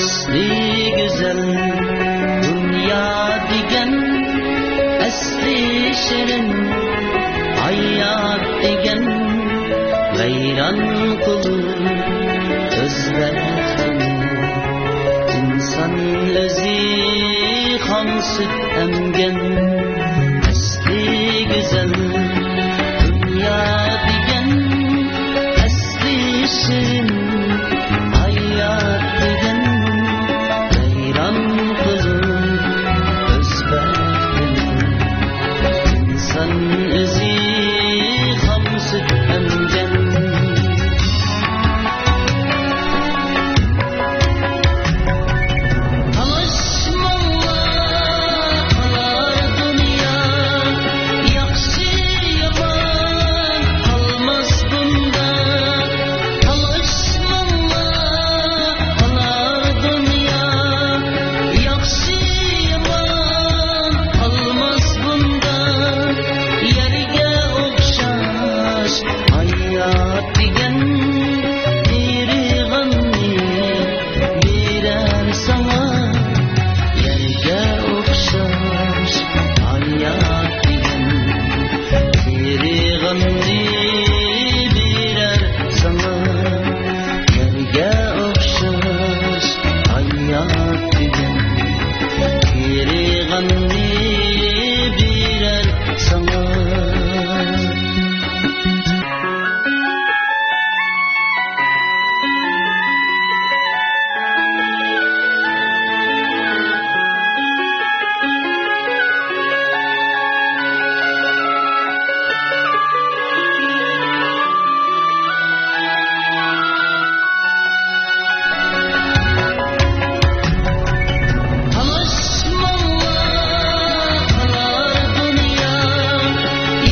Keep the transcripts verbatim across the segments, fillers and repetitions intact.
ئەسلى گۈزەل دۇنيا دېگەن، ئەسلى شېرىن ھايات دېگەن، ۋەيران قىلۇپ ئۆز بەختىنى. ئىنسان ئۆزى خام سۈت ئەمگەن، ئەسلى گۈزەل دۇنيا دېگەن، ئەسلى شېرىن ھايات دېگەن، ۋەيران قىلىپ ئۆز بەختىنى. ئىنسان ئۆزى خام سۈت ئەمگەن. تالاشماڭلار، قالار دۇنيا، ياخشى يامان قالماس بۇنداق. تالاشماڭلار، قالار دۇنيا، ياخشى يامان قالماس بۇنداق. يەرگە ئوخشاش ھايات دېگەن، ئېرىغاننى بېرەر ساڭا. يەرگە ئوخشاش ھايات دېگەن، ئېرىغاننى بېرەر ساڭا. يەرگە ئوخشاش ھايات دېگەن، ئېرىغاننى بېرەر ساڭا. تالاشماڭلار، قالار دۇنيا،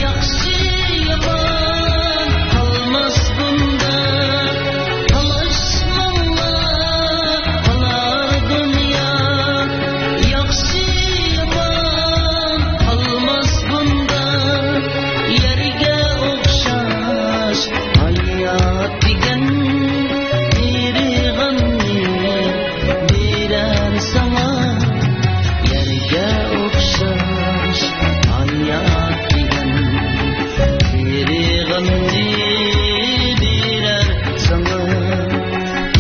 ياخشى يامان قالماس بۇنداق. تالاشماڭلار، قالار دۇنيا، ياخشى يامان قالماس بۇنداق. يەرگە ئوخشاش ھايات دېگەن، ئېرىغاننى بېرەر ساڭا. يەرگە ئوخشاش ھايات دېگەن، ئېرىغاننى بېرەر ساڭا.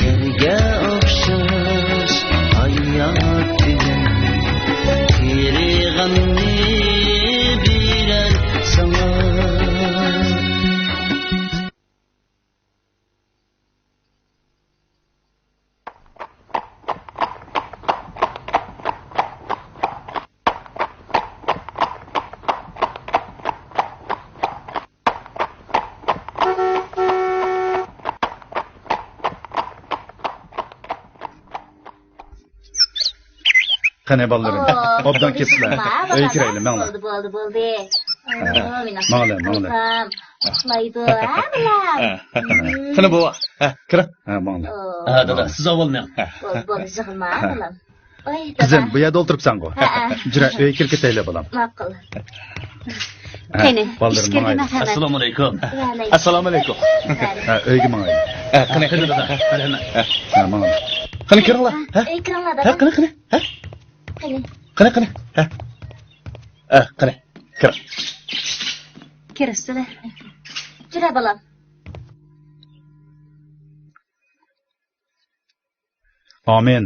يەرگە ئوخشاش ھايات دېگەن، ئېرىغاننى بېرەر ساڭا. قېنى، بالىلىرىم، ئوبدان كەپسىلەر. ئۆيگە كىرەيلى، ماڭلار. بولدى، بولدى، بولدى. ماڭلار، ماڭلار. ئۇخلايدۇ، ھە، بالام؟ قېنى، بوۋا، ھە، كىرىڭ. ھە، ماڭلار. ھە، دادا، سىز ئاۋۋال مېڭىڭ. بولدى، بولدى، يىغلىما، بالام. قىزىم، بۇ يەردە ئولتۇرۇپسەنغۇ. ھە، ھە. جۈرە، ئۆيگە كىرىپ كېتەيلى، بالام. ماقۇل. قېنى، بالىلىرىم، ماڭايلى. ئەسسالامۇ ئەلەيكۇم. ۋەئەلەيكۇم. ئەسسالامۇ ئەلەيكۇم. ھە، ئۆيگە ماڭايلى. ھە، قېنى، قېنى، دادا. ماڭايلى. ھە، ماڭايلى. قېنى، كىرىڭلار. ھە، ئۆيگە كىرىڭلار، دادا. ھە، قېنى، قېنى. ھە. قېنى. قېنى، قېنى. ھە. ھە، قېنى. كىرىڭ. كىرىسىلە. جۈرە، بالام. ئامىن.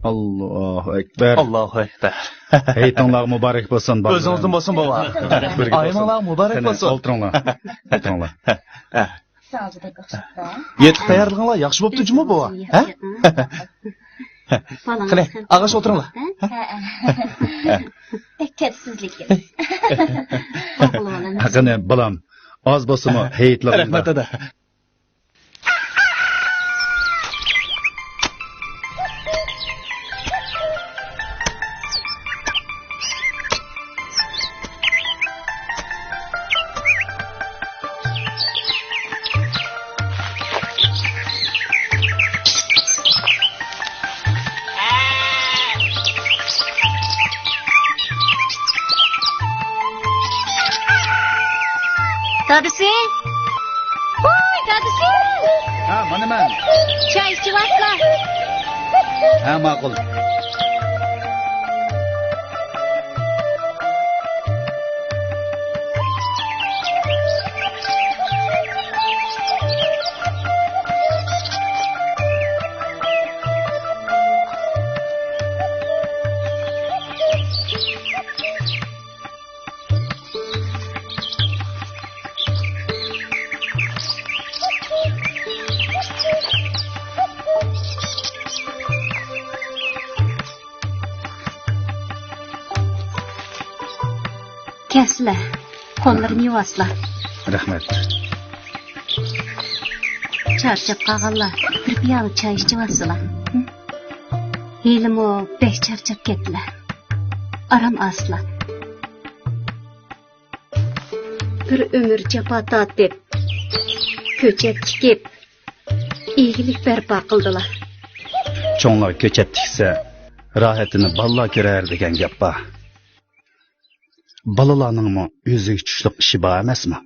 ئاللاھۇ ئەكبەر. ئاللاھۇ ئەكبەر. ھېيتىڭلار مۇبارەك بولسۇن، بالىلار. ئۆزىڭىزدىن بولسۇن، بوۋا. بىرگە بولسۇن. ئايىمىڭلار مۇبارەك بولسۇن. قېنى، ئولتۇرۇڭلار. ئولتۇرۇڭلار. ساڭزا بەك ئوخشاپتۇ. يېتىپ تەييارلىقىڭلار ياخشى بوپتۇ جۇمۇ، بوۋا. ھە؟ قېنى، ئاغاش ئولتۇرۇڭلار. ھە؟ بەك كەپسىزلىك. قېنى، بالام، ئاز بولسىمۇ ھېيتلىق. رەھمەت، دادا. دادىسى! ۋاي، دادىسى! ھە، مانا مەن. چاي ئىچىۋاتلا. ھە، ماقۇل. كەلسىلە، قوللىرىنى يۇۋاسىلا. رەھمەت. چارچاپ قالغانلار بىر پىيالە چاي ئىچىۋالسىلا. ھېلىمۇ بەك چارچاپ كەتتىلە. ئارام ئالسىلا. بىر ئۆمۈر جاپا تارتىپ، كۆچەت تىكىپ، ئىگىلىك بەرپا قىلدىلا. چوڭلار كۆچەت تىكسە، راھىتىنى بالىلار كۆرەر دېگەن گەپ بار. بالىلارنىڭمۇ ئۆزىگە چۈشلۈق ئىشى بار ئەمەسمۇ؟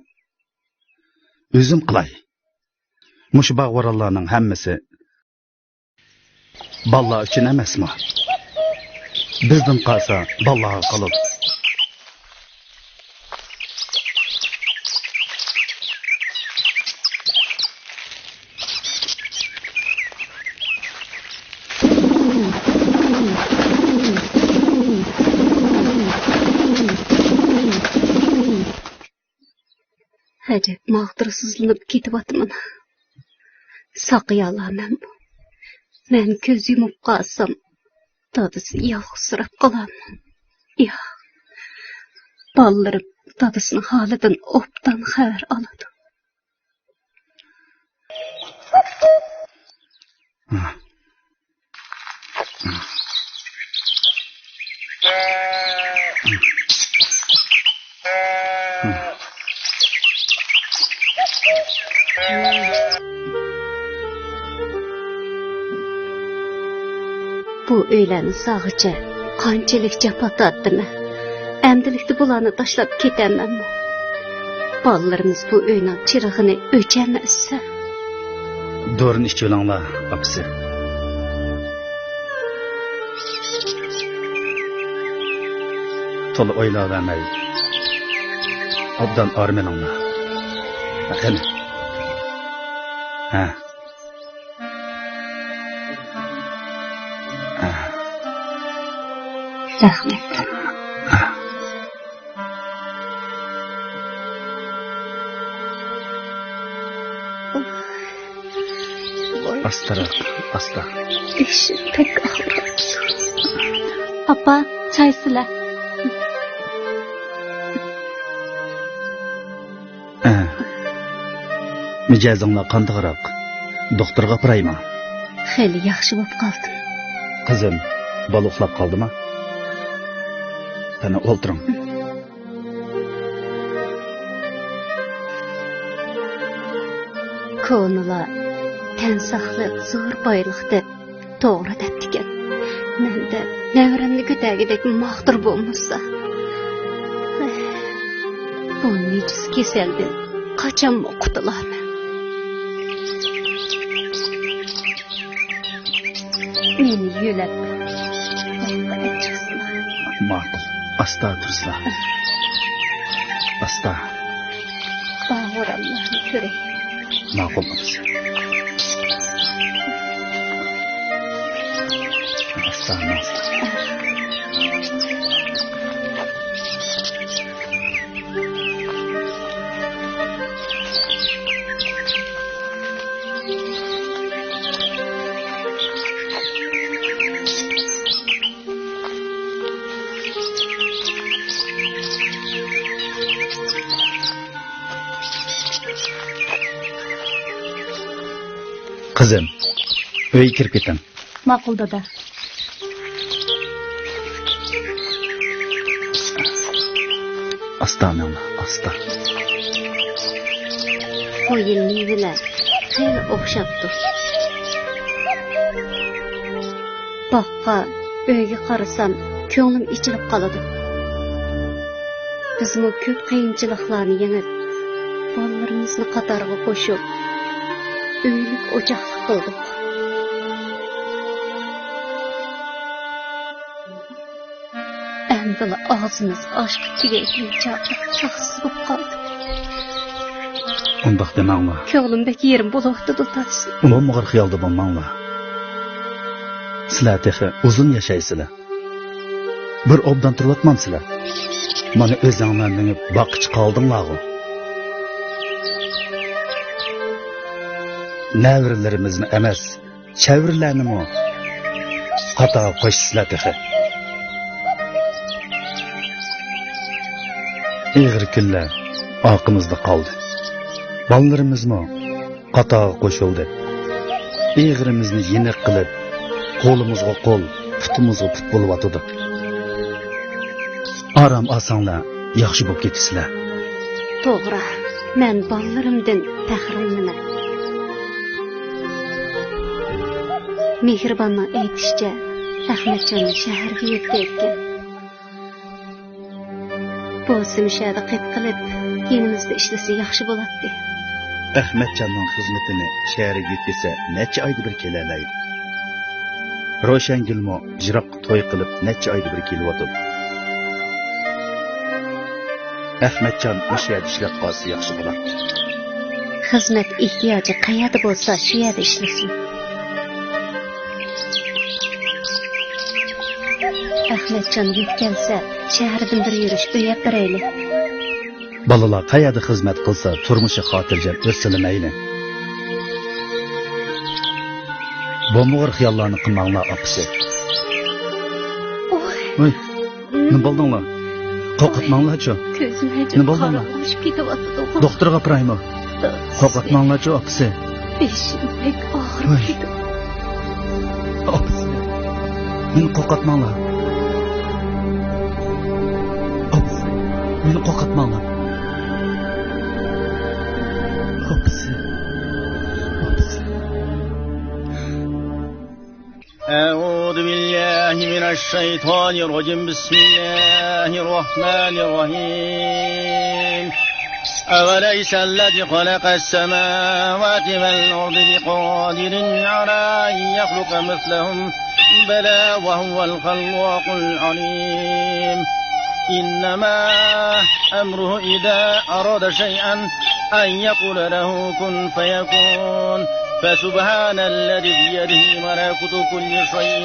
ئۆزۈم قىلاي. مۇشۇ باغ-ئورۇنلارنىڭ ھەممىسى بالىلار ئۈچۈن ئەمەسمۇ؟ بىزدىن قالسا، بالىلارغا قالىدۇ. ئەجەب ماغدۇرسىزلىنىپ كېتىۋاتىمەن. ساقىيالامەنمۇ؟ مەن كۆز يۇمۇپ قالسام، دادىسى يالغۇزسىراپ قالارمۇ؟ ياق. بالىلىرىم دادىسىنىڭ ھالىدىن ئوبدان خەۋەر ئالىدۇ. بۇ ئۆيلەرنى سالغىچە قانچىلىك جاپا تارتتىمەن. ئەمدىلىكتە بۇلارنى تاشلاپ كېتەمەنمۇ؟ بالىلىرىمىز بۇ ئۆينىڭ چىرىغىنى ئۆچەرمەن ئىششە. دورىنى ئىچىۋېلىڭلار، ئاپىسى. تولا ئويلاۋەرمەي، ئوبدان ئارام ئېلىڭلار. قېنى. ھە. رەھمەت. ئاستىراق، ئاستا. بېشىم بەك ئاغرىيدۇ. ئاپا، چاي سىلە. ئە. مىجەزىڭلار قانداقراق؟ دوختۇرغا ئاپىرايمۇ؟ خېلى ياخشى بولۇپ قالدىم. قىزىم، بالا ئۇخلاپ قالدىمۇ؟ قېنى، ئولتۇرۇڭ. كونىلار تەن ساقلىق زور بايلىق دەپ، توغرا دەپتىكەن. مەندە نەۋرەمنى كۆتەرگۈدەك ماغدۇر بولمىسا، بۇ نىجىس كېسەلدىن قاچانمۇ قۇتۇلارمەن؟ مېنى يۆلەپ باغقا ئەپ چىقسىلا. ماقۇل، ئاستا تۇرسىلا. ئاستا. باغ-ئورۇنلارنى كۆرەي. ماقۇل، ئاپىسى. ئاستا، ئاستا. قىزىم، ئۆيگە كىرىپ كېتىڭ. ماقۇل، دادا. ئاستا مېڭە، ئاستا. بۇ يىل مېۋىلەر خېلى ئوخشاپتۇ. باغقا، ئۆيگە قارىسام، كۆڭلۈم ئېچىلىپ قالىدۇ. بىزمۇ كۆپ قىيىنچىلىقلارنى يېڭىپ، بالىلىرىمىزنى قاتارغا قوشۇپ، ئۆيلۈك ئوچاقلىق قىلدۇق. ئەمدىلا ئاغزىمىز ئاشقا تېگەيدىغان چاغدا شاخسىز بولۇپ قالدى. ئۇنداق دېمەڭلار. كۆڭلۈم بەك يېرىم بولۇۋاتىدۇ، دادىسى. بولمىغۇر خىيالدا بولماڭلار. سىلەر تېخى ئۇزۇن ياشايسىلەر. بىر ئوبدان تۇرۇۋاتمامسىلەر؟ مانا ئۆزۈڭلار مېڭىپ باغقا چىقالدىڭلارغۇ. نەۋرىلىرىمىزمۇ ئەمەس، چەۋرىلەرنىمۇ قاتارغا قوشىسىلەر تېخى. ئېغىر كۈنلەر ئارقىمىزدا قالدى. بالىلىرىمىزمۇ قاتارغا قوشۇلدى. ئېغىرىمىزنى يېنىق قىلىپ، قولىمىزغا قول، پۇتىمىزغا پۇت بولۇۋاتىدۇ. ئارام ئالساڭلار، ياخشى بولۇپ كېتىسىلەر. توغرا، مەن بالىلىرىمدىن پەخىرلىنىمەن. مېھرىباننىڭ ئېيتىشىچە، ئەخمەتجاننى شەھەرگە يۆتكەيدىكەن. بولسا مۇشۇ يەردە قېپقېلىپ، يېنىمىزدا ئىشلىسە ياخشى بولاتتى. ئەخمەتجاننىڭ خىزمىتىنى شەھەرگە يۆتكىسە نەچچە ئايدا بىر كېلەلەيدۇ. روشەنگۈلمۇ يىراققا توي قىلىپ نەچچە ئايدا بىر كېلىۋاتىدۇ. ئەخمەتجان مۇشۇ يەردە ئىشلەپ قالسا ياخشى بولاتتى. خىزمەت ئېھتىياجى قەيەردە بولسا، شۇ يەردە ئىشلىسۇن. ئەخمەتجان يۆتكەلسە، شەھەردىن بىر يۈرۈش ئۆي ئەپ بېرەيلى. بالىلار قەيەردە خىزمەت قىلسا، تۇرمۇشى خاتىرجەم ئۆتسىلا مەيلى. بولمىغۇر خىياللارنى قىلماڭلار، ئاپىسى. ئوي. ئوي. نېمە بولدۇڭلار؟ قورقۇتماڭلارچۇ. كۆزۈم نېمە بولدۇڭلار؟ قاراڭغۇلىشىپ كېتىۋاتىدۇ. دوختۇرغا ئاپىرايمۇ؟ قورقۇتماڭلارچۇ، ئاپىسى. بېشىم بەك ئاغرىپ كېتىۋاتىدۇ. ئاپىسى. مېنى قورقۇتماڭلار. ئاپىسى. مېنى قورقۇتماڭلار. ئاپىسى. ئاپىسى. أعوذ بالله من الشيطان الرجيم. بسم الله الرحمن الرحيم. أوليس الذي خلق السماوات والأرض بقادر على أن يخلق مثلهم؟ بلى وهو الخلاق العليم. إنما أمره إذا أراد شيئا أن يقول له كن فيكون. فسبحان الذي بيده ملكوت كل شيء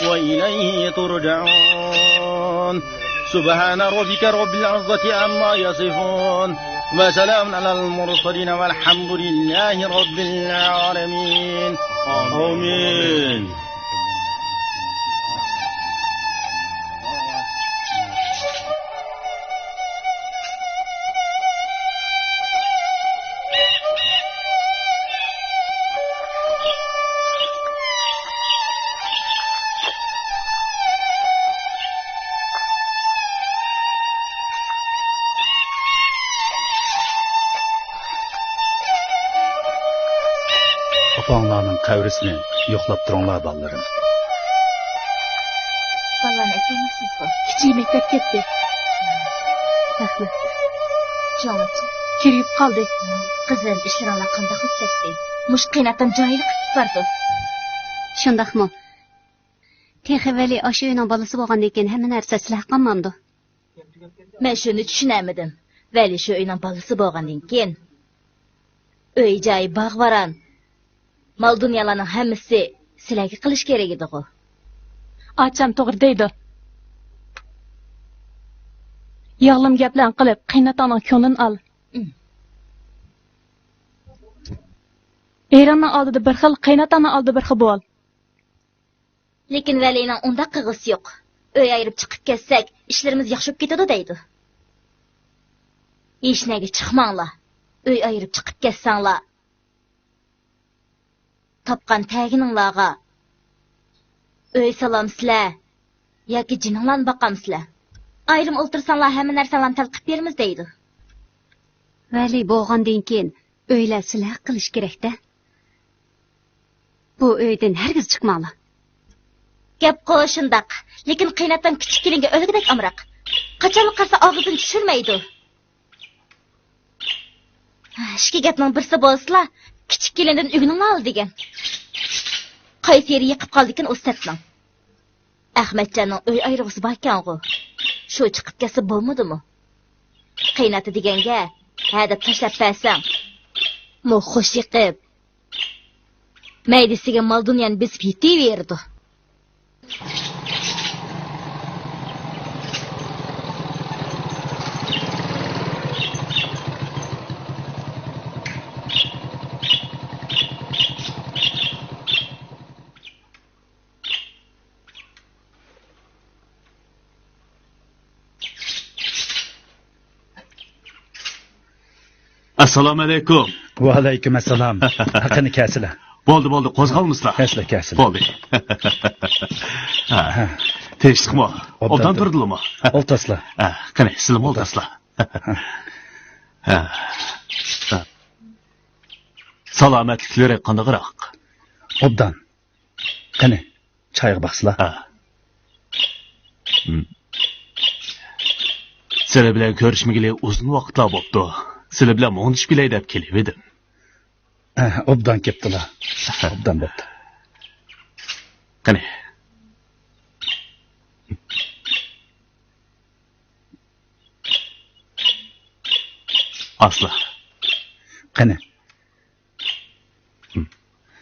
وإليه ترجعون. سبحان ربك رب العزة عما يصفون. وسلام على المرسلين والحمد لله رب العالمين. آمين. ئاپاڭلارنىڭ قەبرىسىنى يوقلاپ تۇرۇڭلار، بالىلىرىم. بالىلارنى ئەسلىمەپسىزغۇ؟ كىچىكى مەكتەپ كەتتى. رەھمەت. چوڭىچى؟ كىرىپ قالدى. قىزىم، ئىشلىرىڭلار قانداق بولۇپ كەتتى؟ مۇشۇ قېيىنئاتام جاھىللىق قىلىپ بارىدۇ. شۇنداقمۇ؟ تېخى ۋەلى ئاشۇ ئۆينىڭ بالىسى بولغاندىن كېيىن ھەممە نەرسە سىلەرگە قالمامدۇ؟ مەن شۇنى چۈشىنەلمىدىم. ۋەلى شۇ ئۆينىڭ بالىسى بولغاندىن كېيىن، ئۆي-جاي، باغ-ۋاران، مال-دۇنيالارنىڭ ھەممىسى سىلەرگە قېلىش كېرەك ئىدىغۇ؟ ئاچام توغرا دەيدۇ. ياغلىما گەپلەرنى قىلىپ، قېيىنئاتاڭنىڭ كۆڭلىنى ئال. ئېرىڭنىڭ ئالدىدا بىر خىل، قېيىنئاتاڭنىڭ ئالدىدا بىر خىل بول. لېكىن ۋەلىنىڭ ئۇنداق قىلغۇسى يوق. ئۆي ئايرىپ چىقىپ كەتسەك، ئىشلىرىمىز ياخشى بولۇپ كېتىدۇ دەيدۇ. ھېچنەگە چىقماڭلار. ئۆي ئايرىپ چىقىپ كەتسەڭلار، تاپقان تەگىنىڭلارغا ئۆي سالامسىلەر ياكى جېنىڭلارنى باقامسىلەر؟ ئايرىم ئولتۇرساڭلار، ھەممە نەرسەڭلارنى تەلقىپ بېرىمىز دەيدۇ. ۋەلى بولغاندىن كېيىن ئۆيلەر سىلەر ھەق قىلىش كېرەك-دە. بۇ ئۆيدىن ھەرگىز چىقماڭلار. گەپقۇ شۇنداق، لېكىن قېيىنئاتام كىچىك كېلىنگە ئۆلگۈدەك ئامراق. قاچانلا قارىسا ئاغزىدىن چۈشۈرمەيدۇ. ئىككى گەپنىڭ بىرسى بولسىلا، كىچىك كېلىندىن ئۆگىنىڭلار دېگەن. قايسى يېرى يېقىپ قالدىكىن ئۇ سەتنىڭ؟ ئەخمەتجاننىڭ ئۆي ئايرىغۇسى باركەنغۇ؟ شۇ چىقىپ كەتسە بولمىدىمۇ؟ قېيىنئاتا دېگەنگە ھە دەپ تاشلاپ بەرسەڭ، مو خوش يېقىپ، مەيدىسىگە مال-دۇنيانى بېسىپ يېتىۋېرىدۇ. ئەسسالامۇئەلەيكۇم. ۋەئەلەيكۇم ئەسسالام. قېنى، كەلسىلە. بولدى، بولدى، قوزغالمىسىلا. كەلسىلە، كەلسىلە. بولدى. ھە. ھە. تىنچلىقمۇ؟ ئوبدان ئوبدان تۇر. تۇردىلىمۇ؟ ئولتۇرسىلا. ھە، قېنى، سىلىمۇ ئولتۇرسىلا. ھە. ھە. ھە. سالامەتلىكلىرى قانداقراق؟ ئوبدان. قېنى، چايغا باقسىلا. ھە. ھىم. سىلەر بىلەن كۆرۈشمىگىلى ئۇزۇن ۋاقىتلار بوپتۇ. سىلەر بىلەن مۇڭدىشىپ كېلەي دەپ كېلىۋىدىم. ھە، ئوبدان كەپتىلا. ئوبدان بوپتۇ. قېنى. ئاسلا. قېنى.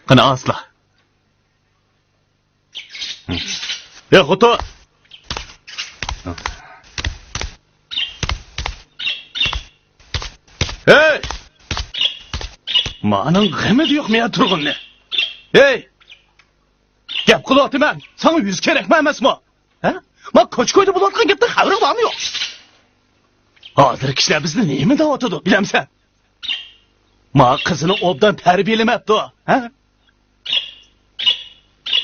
قېنى، ئاسلا. ھە. ئەي، خوتۇن! ھەي! مانىڭ غېمى يوق مېيە تۇرغۇننى. ھەي! گەپ قىلىۋاتىمەن، ساڭا يۈز كېرەكمۇ ئەمەسمۇ؟ ھە؟ ما كوچا-كويدا بولۇۋاتقان گەپتىن خەۋىرىڭ بارمۇ يوق؟ ھازىر كىشىلەر بىزنى نېمە دەۋاتىدۇ، بىلەمسەن؟ ما قىزىنى ئوبدان تەربىيەلىمەپتۇ، ھە؟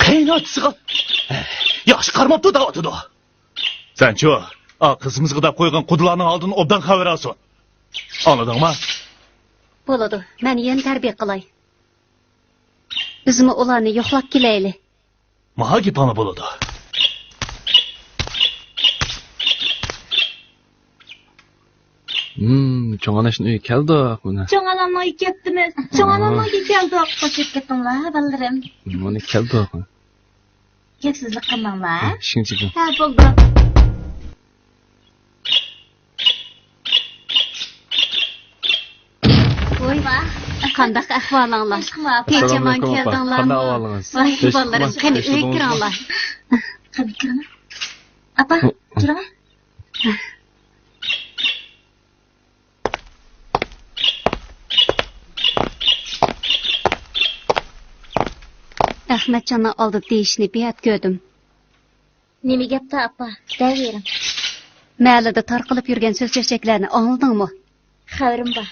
قېيىنئاتىسىغا ياخشى قارىماپتۇ دەۋاتىدۇ. سەنچۇ، ئا قىزىمىزغا دەپ قويغان قۇدىلارنىڭ ئالدىدىن ئوبدان خەۋەر ئالسۇن. ئاڭلىدىڭما؟ بولىدۇ، مەن يەنە تەربىيە قىلاي. بىزمۇ ئۇلارنى يوقلاپ كېلەيلى. ماڭا گېپىڭلار بولىدۇ. ھىم، چوڭ ئاناشنىڭ ئۆيىگە كەلدۇق مانا. چوڭ ئانامنىڭ ئۆيىگە كەپتىمىز. چوڭ ئانامنىڭ ئۆيىگە كەلدۇق. خوش كەپتىڭلار، بالىلىرىم. مانا كەلدۇق. گەپسىزلىك قىلماڭلار. ھە، ئىشىڭنى چېكىڭ. ھە، بولدى. ۋاي، قانداق ئەھۋالىڭلار؟ تىنچ-ئامان كەلدىڭلارمۇ؟ قانداق ئەھۋالىڭىز؟ ۋاي، بالىلىرىم، قېنى ئۆيگە كىرىڭلار. قېنى كىرىڭلار. ئاپا، كىرىڭە. ئەخمەتجاننىڭ ئالدىدا دېيىشنى بىئەپ كۆردۈم. نېمە گەپتۇ، ئاپا؟ دەۋېرىڭ. مەھەللىدە تارقىلىپ يۈرگەن سۆز-چۆچەكلەرنى ئاڭلىدىڭمۇ؟ خەۋىرىم بار.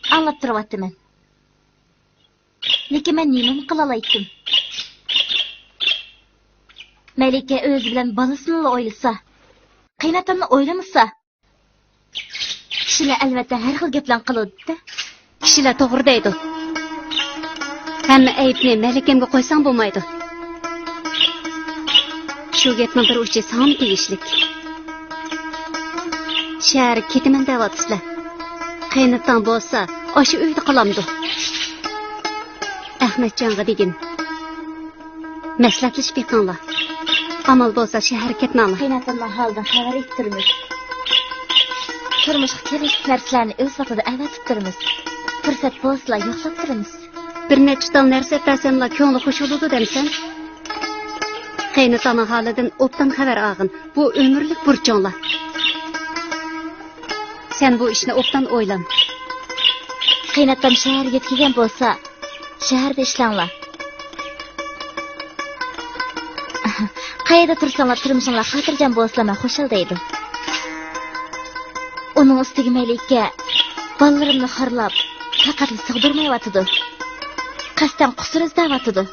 ئاڭلاپ تۇرۇۋاتىمەن. لېكىن مەن نېمىمۇ قىلالايتتىم؟ مەلىكە ئۆزى بىلەن بالىسىنىلا ئويلىسا، قېيىنئاتامنى ئويلىمىسا، كىشىلەر ئەلۋەتتە ھەر خىل گەپلەرنى قىلىدۇ-دە. كىشىلەر توغرا دەيدۇ. ھەممە ئەيىبنى مەلىكەمگە قويساڭ بولمايدۇ. شۇ گەپنىڭ بىر ئۇچى ساڭىمۇ تېگىشلىك. شەھەرگە كېتىمەن دەۋاتىسىلەر. قېيىنئاتاڭ بولسا ئاشۇ ئۆيدە قالامدۇ؟ ئەخمەتجانغا دېگىن. مەسلىھەتلىشىپ بېقىڭلار. ئامال بولسا شەھەرگە كەتمەڭلار. قېيىنئاتامنىڭ ھالىدىن خەۋەر ئېلىپ تۇرىمىز. تۇرمۇشقا كېرەكلىك نەرسىلەرنى ئۆز ۋاقتىدا ئەۋەتىپ تۇرىمىز. پۇرسەت بولسىلا يوقلاپ تۇرىمىز. بىر نەچچە تال نەرسە ئەپەرسەملا كۆڭلى خۇش بولىدۇ دەمسەن؟ قېيىنئاتاڭنىڭ ھالىدىن ئوبدان خەۋەر ئالغىن. بۇ ئۆمۈرلۈك بۇرچۇڭلار. سەن بۇ ئىشنى ئوبدان ئويلان. قېيىنئاتام شەھەرگە يەتكۈزگەن بولسا، شەھەردە ئىشلەڭلار. قەيەردە تۇرساڭلار، تۇرمۇشۇڭلار خاتىرجەم بولسىلا، مەن خۇشال دەيدۇ. ئۇنىڭ ئۈستىگە مەلىكە بالىلىرىمنى خارلاپ، پەقەتلا سىغدۇرمايۋاتىدۇ. قەستەن قۇسۇر ئىزدەۋاتىدۇ.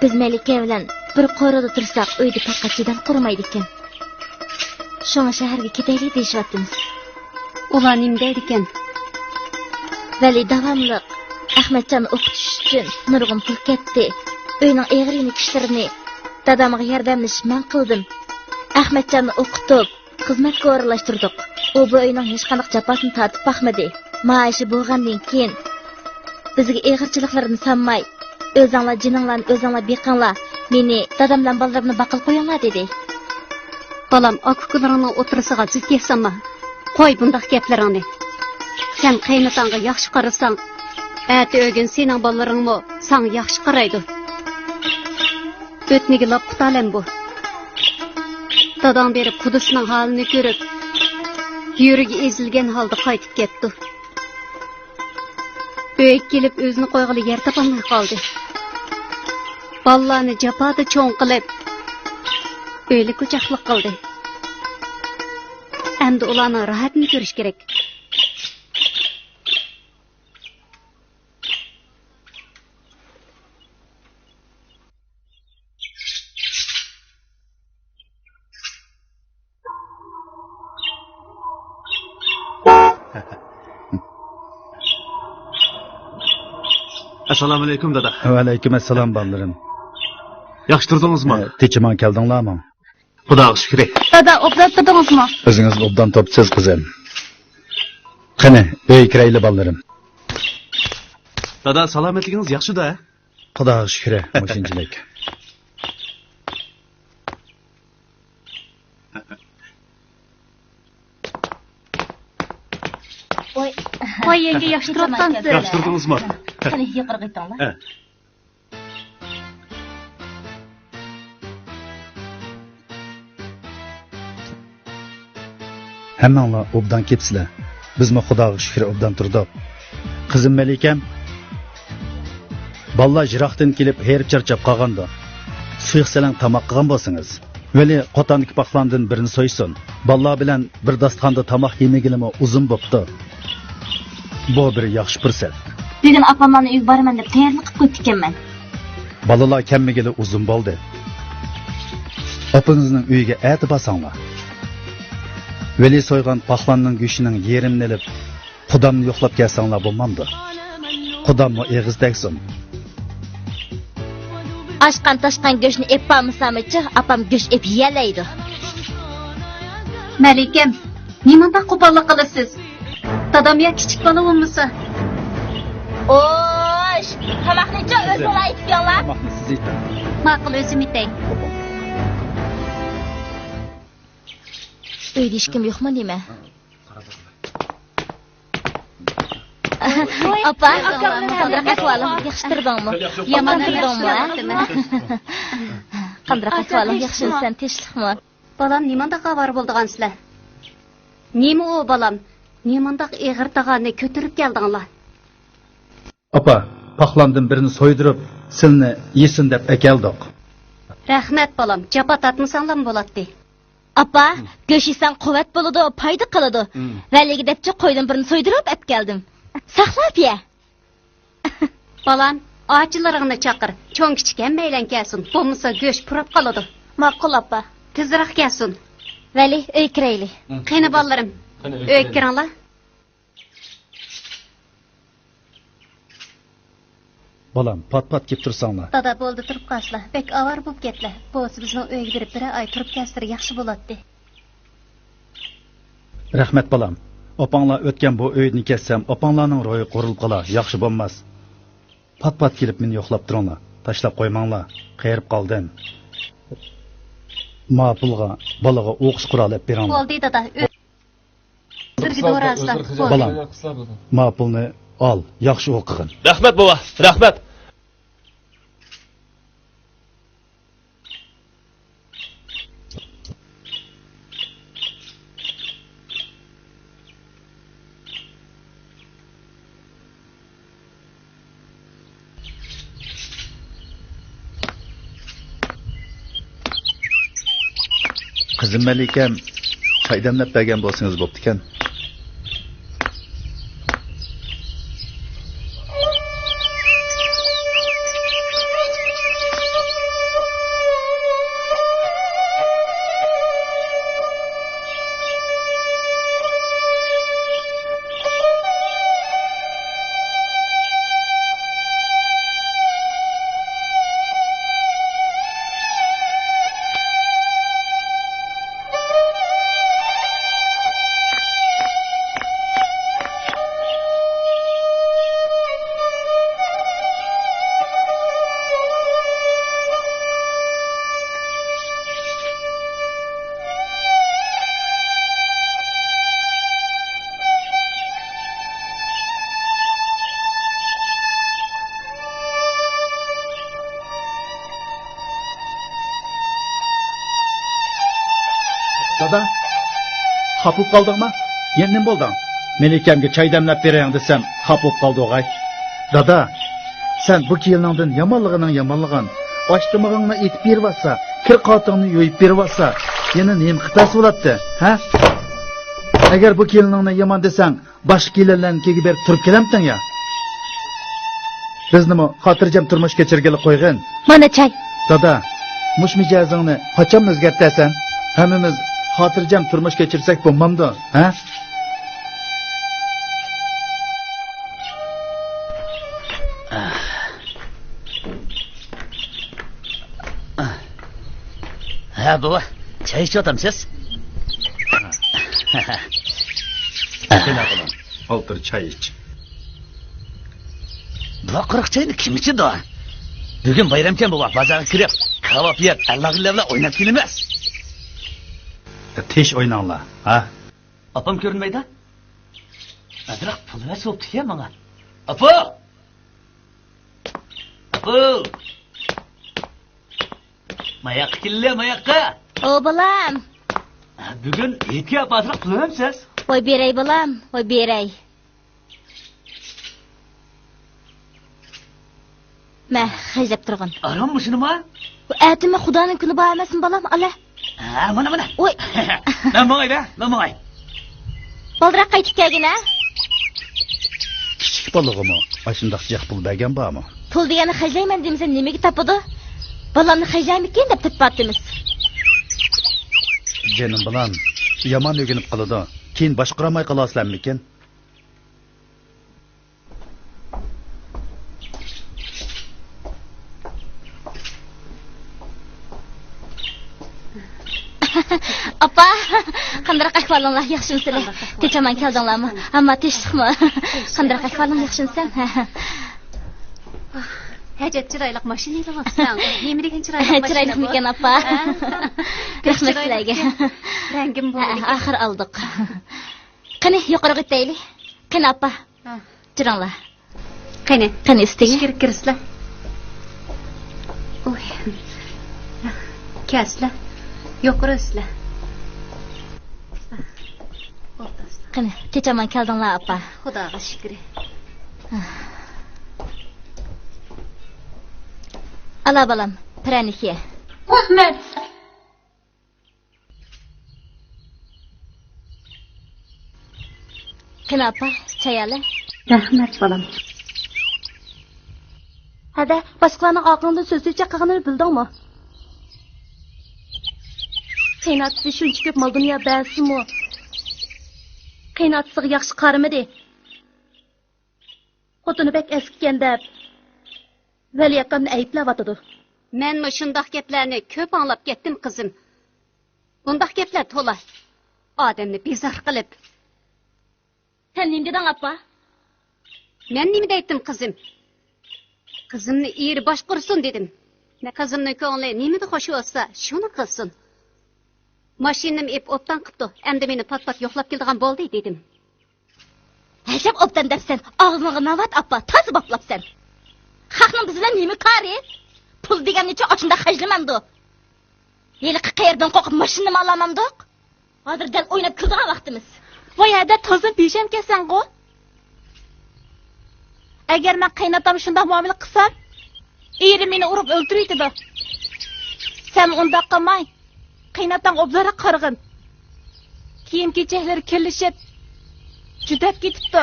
بىز مەلىكە بىلەن بىر قورۇدا تۇرساق، ئۆيدە پەقەت جېدەل قۇرۇمايدىكەن. شۇڭا شەھەرگە كېتەيلى دېيىشىۋاتىمىز. ئۇلار نېمە دەيدىكەن؟ ۋەلى داۋاملىق ئەخمەتجاننى ئوقۇتۇش ئۈچۈن نۇرغۇن پۇل كەتتى. ئۆينىڭ ئېغىر يېنىك ئىشلىرىنى دادامغا ياردەملىشىپ مەن قىلدىم. ئەخمەتجاننى ئوقۇتۇپ، خىزمەتكە ئورۇنلاشتۇردۇق. ئۇ بۇ ئۆينىڭ ھېچقانداق جاپاسىنى تارتىپ باقمىدى. مائاشى بولغاندىن كېيىن، بىزگە ئېغىرچىلىقلىرىنى سانماي، «ئۆزۈڭلار جېنىڭلارنى ئۆزۈڭلار بېقىڭلار، مېنى، دادام بىلەن بالىلىرىمنى باققىلى قويۇڭلار» دېدى. بالام، ئاكا-ئۇكىلىرىڭنىڭ ئوتتۇرىسىغا زىت ياسانما. قوي بۇنداق گەپلىرىڭنى. سەن قېيىنئاتاڭغا ياخشى قارىساڭ، ئەتە ئۆگۈن سېنىڭ بالىلىرىڭمۇ ساڭا ياخشى قارايدۇ. ئۆتنىگە لاپ قۇتالەم بۇ. داداڭ بېرىپ قۇدىسىنىڭ ھالىنى كۆرۈپ، يۈرىكى ئېزىلگەن ھالدا قايتىپ كەپتۇ. ئۆيگە كېلىپ ئۆزىنى قويغىلى يەر تاپالماي قالدى. بالىلارنى جاپادا چوڭ قىلىپ، ئۆيلۈك ئوچاقلىق قىلدى. ئەمدى ئۇلارنىڭ راھەتىنى كۆرۈش كېرەك. ئەسسالامۇئەلەيكۇم، دادا. ۋەئەلەيكۇم ئەسسالام، بالىلىرىم. ياخشى تۇردىڭىزمۇ؟ ئە، تېچىمان كەلدىڭلارمۇ؟ خۇداغا شۈكرى. دادا، ئوبدان تۇردىڭىزمۇ؟ ئۆزىڭىز ئوبدان تۇرۇپسىز، قىزىم. قېنى، ئۆيگە كىرەيلى، بالىلىرىم. دادا، سالامەتلىكىڭىز ياخشىدا؟ خۇداغا شۈكرى، مۇشۇنچىلىك. ۋاي، ۋاي، يەڭگە، ياخشى تۇرۇۋاتقانسىز. ياخشى تۇردىڭىزمۇ؟ قېنى، يۇقىرىغا ئۆتۈڭلار. ھە. ھەممەڭلار ئوبدان كېپسىلەر. بىزمۇ خۇداغا شۈكرى ئوبدان تۇردۇق. قىزىم مەلىكەم، بالىلار يىراقتىن كېلىپ ھېرىپ چارچاپ قالغاندۇ. سۇيۇق سەلەڭ تاماق قىلغان بولسىڭىز. ۋەلى قوتاندىكى پاقلاندىن بىرنى سويسۇن. بالىلار بىلەن بىر داستىخاندا تاماق يېمىگىلىمۇ ئۇزۇن بوپتۇ. بۇ بىر ياخشى پۇرسەت. بۈگۈن ئاپاملارنىڭ ئۆيىگە بارىمەن دەپ تەييارلىق قىلىپ قويۇپتىكەنمەن. بالىلار كەلمىگىلى ئۇزۇن بولدى. ئاپىڭىزنىڭ ئۆيىگە ئەتە بارساڭلار. ۋەلى سويغان پاقلاننىڭ گۆشىنىڭ يېرىمىنى ئېلىپ، قۇدامنى يوقلاپ كەلسەڭلار بولمامدۇ؟ قۇداممۇ ئېغىز تەگسۇن. ئاشقان تاشقان گۆشنى ئېلىپ بارمىسامچۇ، ئاپام گۆش ئېلىپ يېيەلەيدۇ. مەلىكەم، نېمانداق قوپاللىق قىلىسىز؟ دادام يا كىچىك بالا بولمىسا؟ ئوش، تاماقنىچۇ ئۆزۈڭلار ئېتىپ يەڭلار. تاماقنى سىز ئېتىڭ. ماقۇل، ئۆزۈم ئېتەي. ئۆيدە ھېچكىم يوقمۇ نېمە؟ ئاپا، قانداق ئەھۋالىڭ؟ ياخشى تۇردۇڭمۇ؟ يامان تۇردۇڭمۇ، ھە؟ قانداق ئەھۋالىڭ؟ ياخشىمۇسەن؟ تىنچلىقمۇ؟ بالام، نېمانداق ئاۋارە بولىدىغانسىلەر؟ نېمە ئۇ، بالام؟ نېمانداق ئېغىر تاغارنى كۆتۈرۈپ كەلدىڭلار؟ ئاپا، پاقلاندىن بىرنى سويدۇرۇپ، سىلىنى يېسۇن دەپ ئەكەلدۇق. رەھمەت، بالام، جاپا تارتمىساڭلارمۇ بولاتتى. ئاپا، گۆش يېسەڭ قۇۋۋەت بولىدۇ، پايدا قىلىدۇ. ۋەلىگە دەپچۇ قويدىن بىرنى سويدۇرۇپ ئەپكەلدىم. ساقلاپ يە. بالام، ئاچىلىرىڭنى چاقىر، چوڭ-كىچىك ھەممەيلەن كەلسۇن، بولمىسا گۆش پۇراپ قالىدۇ. ماقۇل، ئاپا. تېزرەك كەلسۇن. ۋەلى، ئۆيگە كىرەيلى. قېنى، بالىلىرىم، ئۆيگە كىرىڭلار. بالام، پات-پات كېلىپ تۇرساڭلار. دادا، بولدى، تۇرۇپ قالسىلا. بەك ئاۋارە بولۇپ كەتتىلە. بولسا بىزنىڭ ئۆيگە بېرىپ بىرەر ئاي تۇرۇپ كەلسىلىرى ياخشى بولاتتى. رەھمەت، بالام. ئاپاڭلار ئۆتكەن بۇ ئۆيدىن كەتسەم، ئاپاڭلارنىڭ روھى قورۇلۇپ قالار، ياخشى بولماس. پات-پات كېلىپ مېنى يوقلاپ تۇرۇڭلار. تاشلاپ قويماڭلار. قېرىپ قالدىم. ماپۇلغا، بالىغا ئوقۇش قورالى ئېلىپ بېرىڭلار. بولدى، دادا. ئۆ-، سىزگە دورا ئىسلاپ. بالام، ماپۇلنى ئال، ياخشى ئوقۇغىن. رەھمەت، بوۋا، رەھمەت. قىزىم مەلىكەم، چاي دەملەپ بەرگەن بولسىڭىز بوپتىكەن. دادا، خاپا بولۇپ قالدىڭمۇ؟ يەنە نېمە بولدۇڭ؟ مەلىكەمگە چاي دەملەپ بېرەيلى دېسەم، خاپا بولۇپ قالدى ئوغاي. دادا، سەن بۇ كېلىنىڭدىن يامانلىغىنىڭ يامانلىغىن. ئاش تامىقىڭنى ئېتىپ بېرىۋاتسا، كىر قاتىڭنى يۇيۇپ بېرىۋاتسا، يەنە نېمە قىلىپ بەرسە بولاتتى، ھە؟ ئەگەر بۇ كېلىنىڭنى يامان دېسەڭ، باشقا كېلىنلەرنىڭكىگە بېرىپ تۇرۇپ كېلەمتىڭ يا؟ بىزنىمۇ خاتىرجەم تۇرمۇش كەچۈرگىلى قويغىن. مانا چاي. دادا، مۇشۇ مىجەزىڭنى قاچان ئۆزگەرتەسەن؟ ھەممىمىز خاتىرجەم تۇرمۇش كەچۈرسەك بولمامدۇ، ھە؟ ھە، بوۋا، چاي ئىچىۋاتامسىز؟ قېنى، بالام، ئولتۇر، چاي ئىچ. بۇ قۇرۇق چاينى كىم ئىچىدۇ؟ بۈگۈن بايرامكەن، بوۋا، بازارغا كىرىپ، كاۋاپ يەپ، ئەللەغىللە بىلەن ئويناپ كېلىمىز. تىنچ ئويناڭلار، ھە؟ ئاپام كۆرۈنمەيدۇ؟ ئازراق پۇل بەرسە بوپتىكەن ماڭا. ئاپا! ئاپا! ماياققا كېلىلى، ماياققا! ئو، بالام! بۈگۈن ھېيتكە ئاپا ئازراق پۇل بەرمەمسىز؟ ۋاي بېرەي، بالام، ۋاي بېرەي. مە، خەجلەپ تۇرغىن. ئاران مۇشۇنىما؟ بۇ ئەتىمۇ خۇدانىڭ كۈنى بار ئەمەسمۇ، بالام؟ ئالە. ھە، مانا، مانا. ۋوي. مەن ماڭاي دە، مەن ماڭاي. بالدۇراق قايتىپ كەلگىن، ھە؟ كىچىك بالىغىمۇ ئاشۇنداق جىق پۇل بەرگەن بارمۇ؟ پۇل دېگەننى خەجلەيمەن دېمىسە نېمىگە تاپىدۇ؟ بالامنى خەجلەرمىكىن دەپ تېپىۋاتىمىز. جېنىم بالام، يامان ئۆگىنىپ قالىدۇ. كېيىن باشقۇرالماي قالارسىلەرمىكىن؟ ئاپا، قانداق ئەھۋالىڭلار، ياخشىمۇسىلەر؟ تىنچ-ئامان كەلدىڭلارمۇ؟ ئەمما تىنچلىقمۇ؟ قانداق ئەھۋالىڭ، ياخشىمۇسەن؟ ھەجەت چىرايلىق ماشىنا ئېلىۋاپسەن. نېمە دېگەن چىرايلىق ماشىنا بۇ؟ چىرايلىقمىكەن، ئاپا؟ ھە؟ رەھمەت سىلەرگە. رەڭگىمۇ بولدى. ئاخىر ئالدۇق. قېنى، يۇقىرىغا ئۆتەيلى. قېنى، ئاپا. ھە. تۇرۇڭلار. قېنى. قېنى، ئۈستىگە. ئىچكىرى كىرسىلە. ئۇي. كەلسىلە. يۇقىرى ئۆتسىلە. ئولتۇرسىلە. قېنى، تىنچ-ئامان كەلدىڭلار، ئاپا. خۇداغا شۈكرى. ئالا، بالام، پىرەنىك يە. رەھمەت. قېنى ئاپا، چاي ئالە. رەھمەت، بالام. ھەدە، باشقىلارنىڭ ئارقىڭدىن سۆز-چۆچەك قىلغىنىنى بىلدىڭمۇ؟ قېيىنئاتىسى شۇنچە كۆپ مال-دۇنيا بەرسىمۇ، قېيىنئاتىسىغا ياخشى قارىمىدى. خوتۇنى بەك ئەسكىكەن دەپ، ۋەلى ئاكامنى ئەيىبلەۋاتىدۇ. مەنمۇ شۇنداق گەپلەرنى كۆپ ئاڭلاپ كەتتىم، قىزىم. بۇنداق گەپلەر تولا ئادەمنى بىزار قىلىپ. سەن نېمە دېدىڭ، ئاپا؟ مەن نېمە دەيتتىم، قىزىم؟ قىزىمنى ئېرى باشقۇرسۇن دېدىم. قىزىمنىڭ كۆڭلى نېمىدە خوش بولسا، شۇنى قىلسۇن. ماشىنىنىمۇ ئېلىپ ئوبدان قىپتۇ، ئەمدى مېنى پات-پات يوقلاپ كېلىدىغان بولدى، دېدىم. ئەجەب ئوبدان دەپسەن، ئاغزىڭغا ناۋات، ئاپا، تازا باپلاپسەن. خەقنىڭ بىز بىلەن نېمە كارى؟ پۇل دېگەننىچۇ ئاشۇنداق خەجلىمەمدۇ؟ ھېلىقى قېرىدىن قورقۇپ ماشىنىمۇ ئالالمامدۇق؟ ھازىر دەل ئويناپ كۈلىدىغان ۋاقتىمىز. ۋاي ھەدە، تازىمۇ بىشەمكەنسەنغۇ؟ ئەگەر مەن قېيىنئاتامغا شۇنداق مۇئامىلە قىلسام، ئېرىم مېنى ئۇرۇپ ئۆلتۈرۈۋېتىدۇ. سەن ئۇنداق قىلماي، قېيىنئاتاڭغا ئوبدانراق قارىغىن. كىيىم-كېچەكلىرى كىرلىشىپ، جۈدەپ كېتىپتۇ.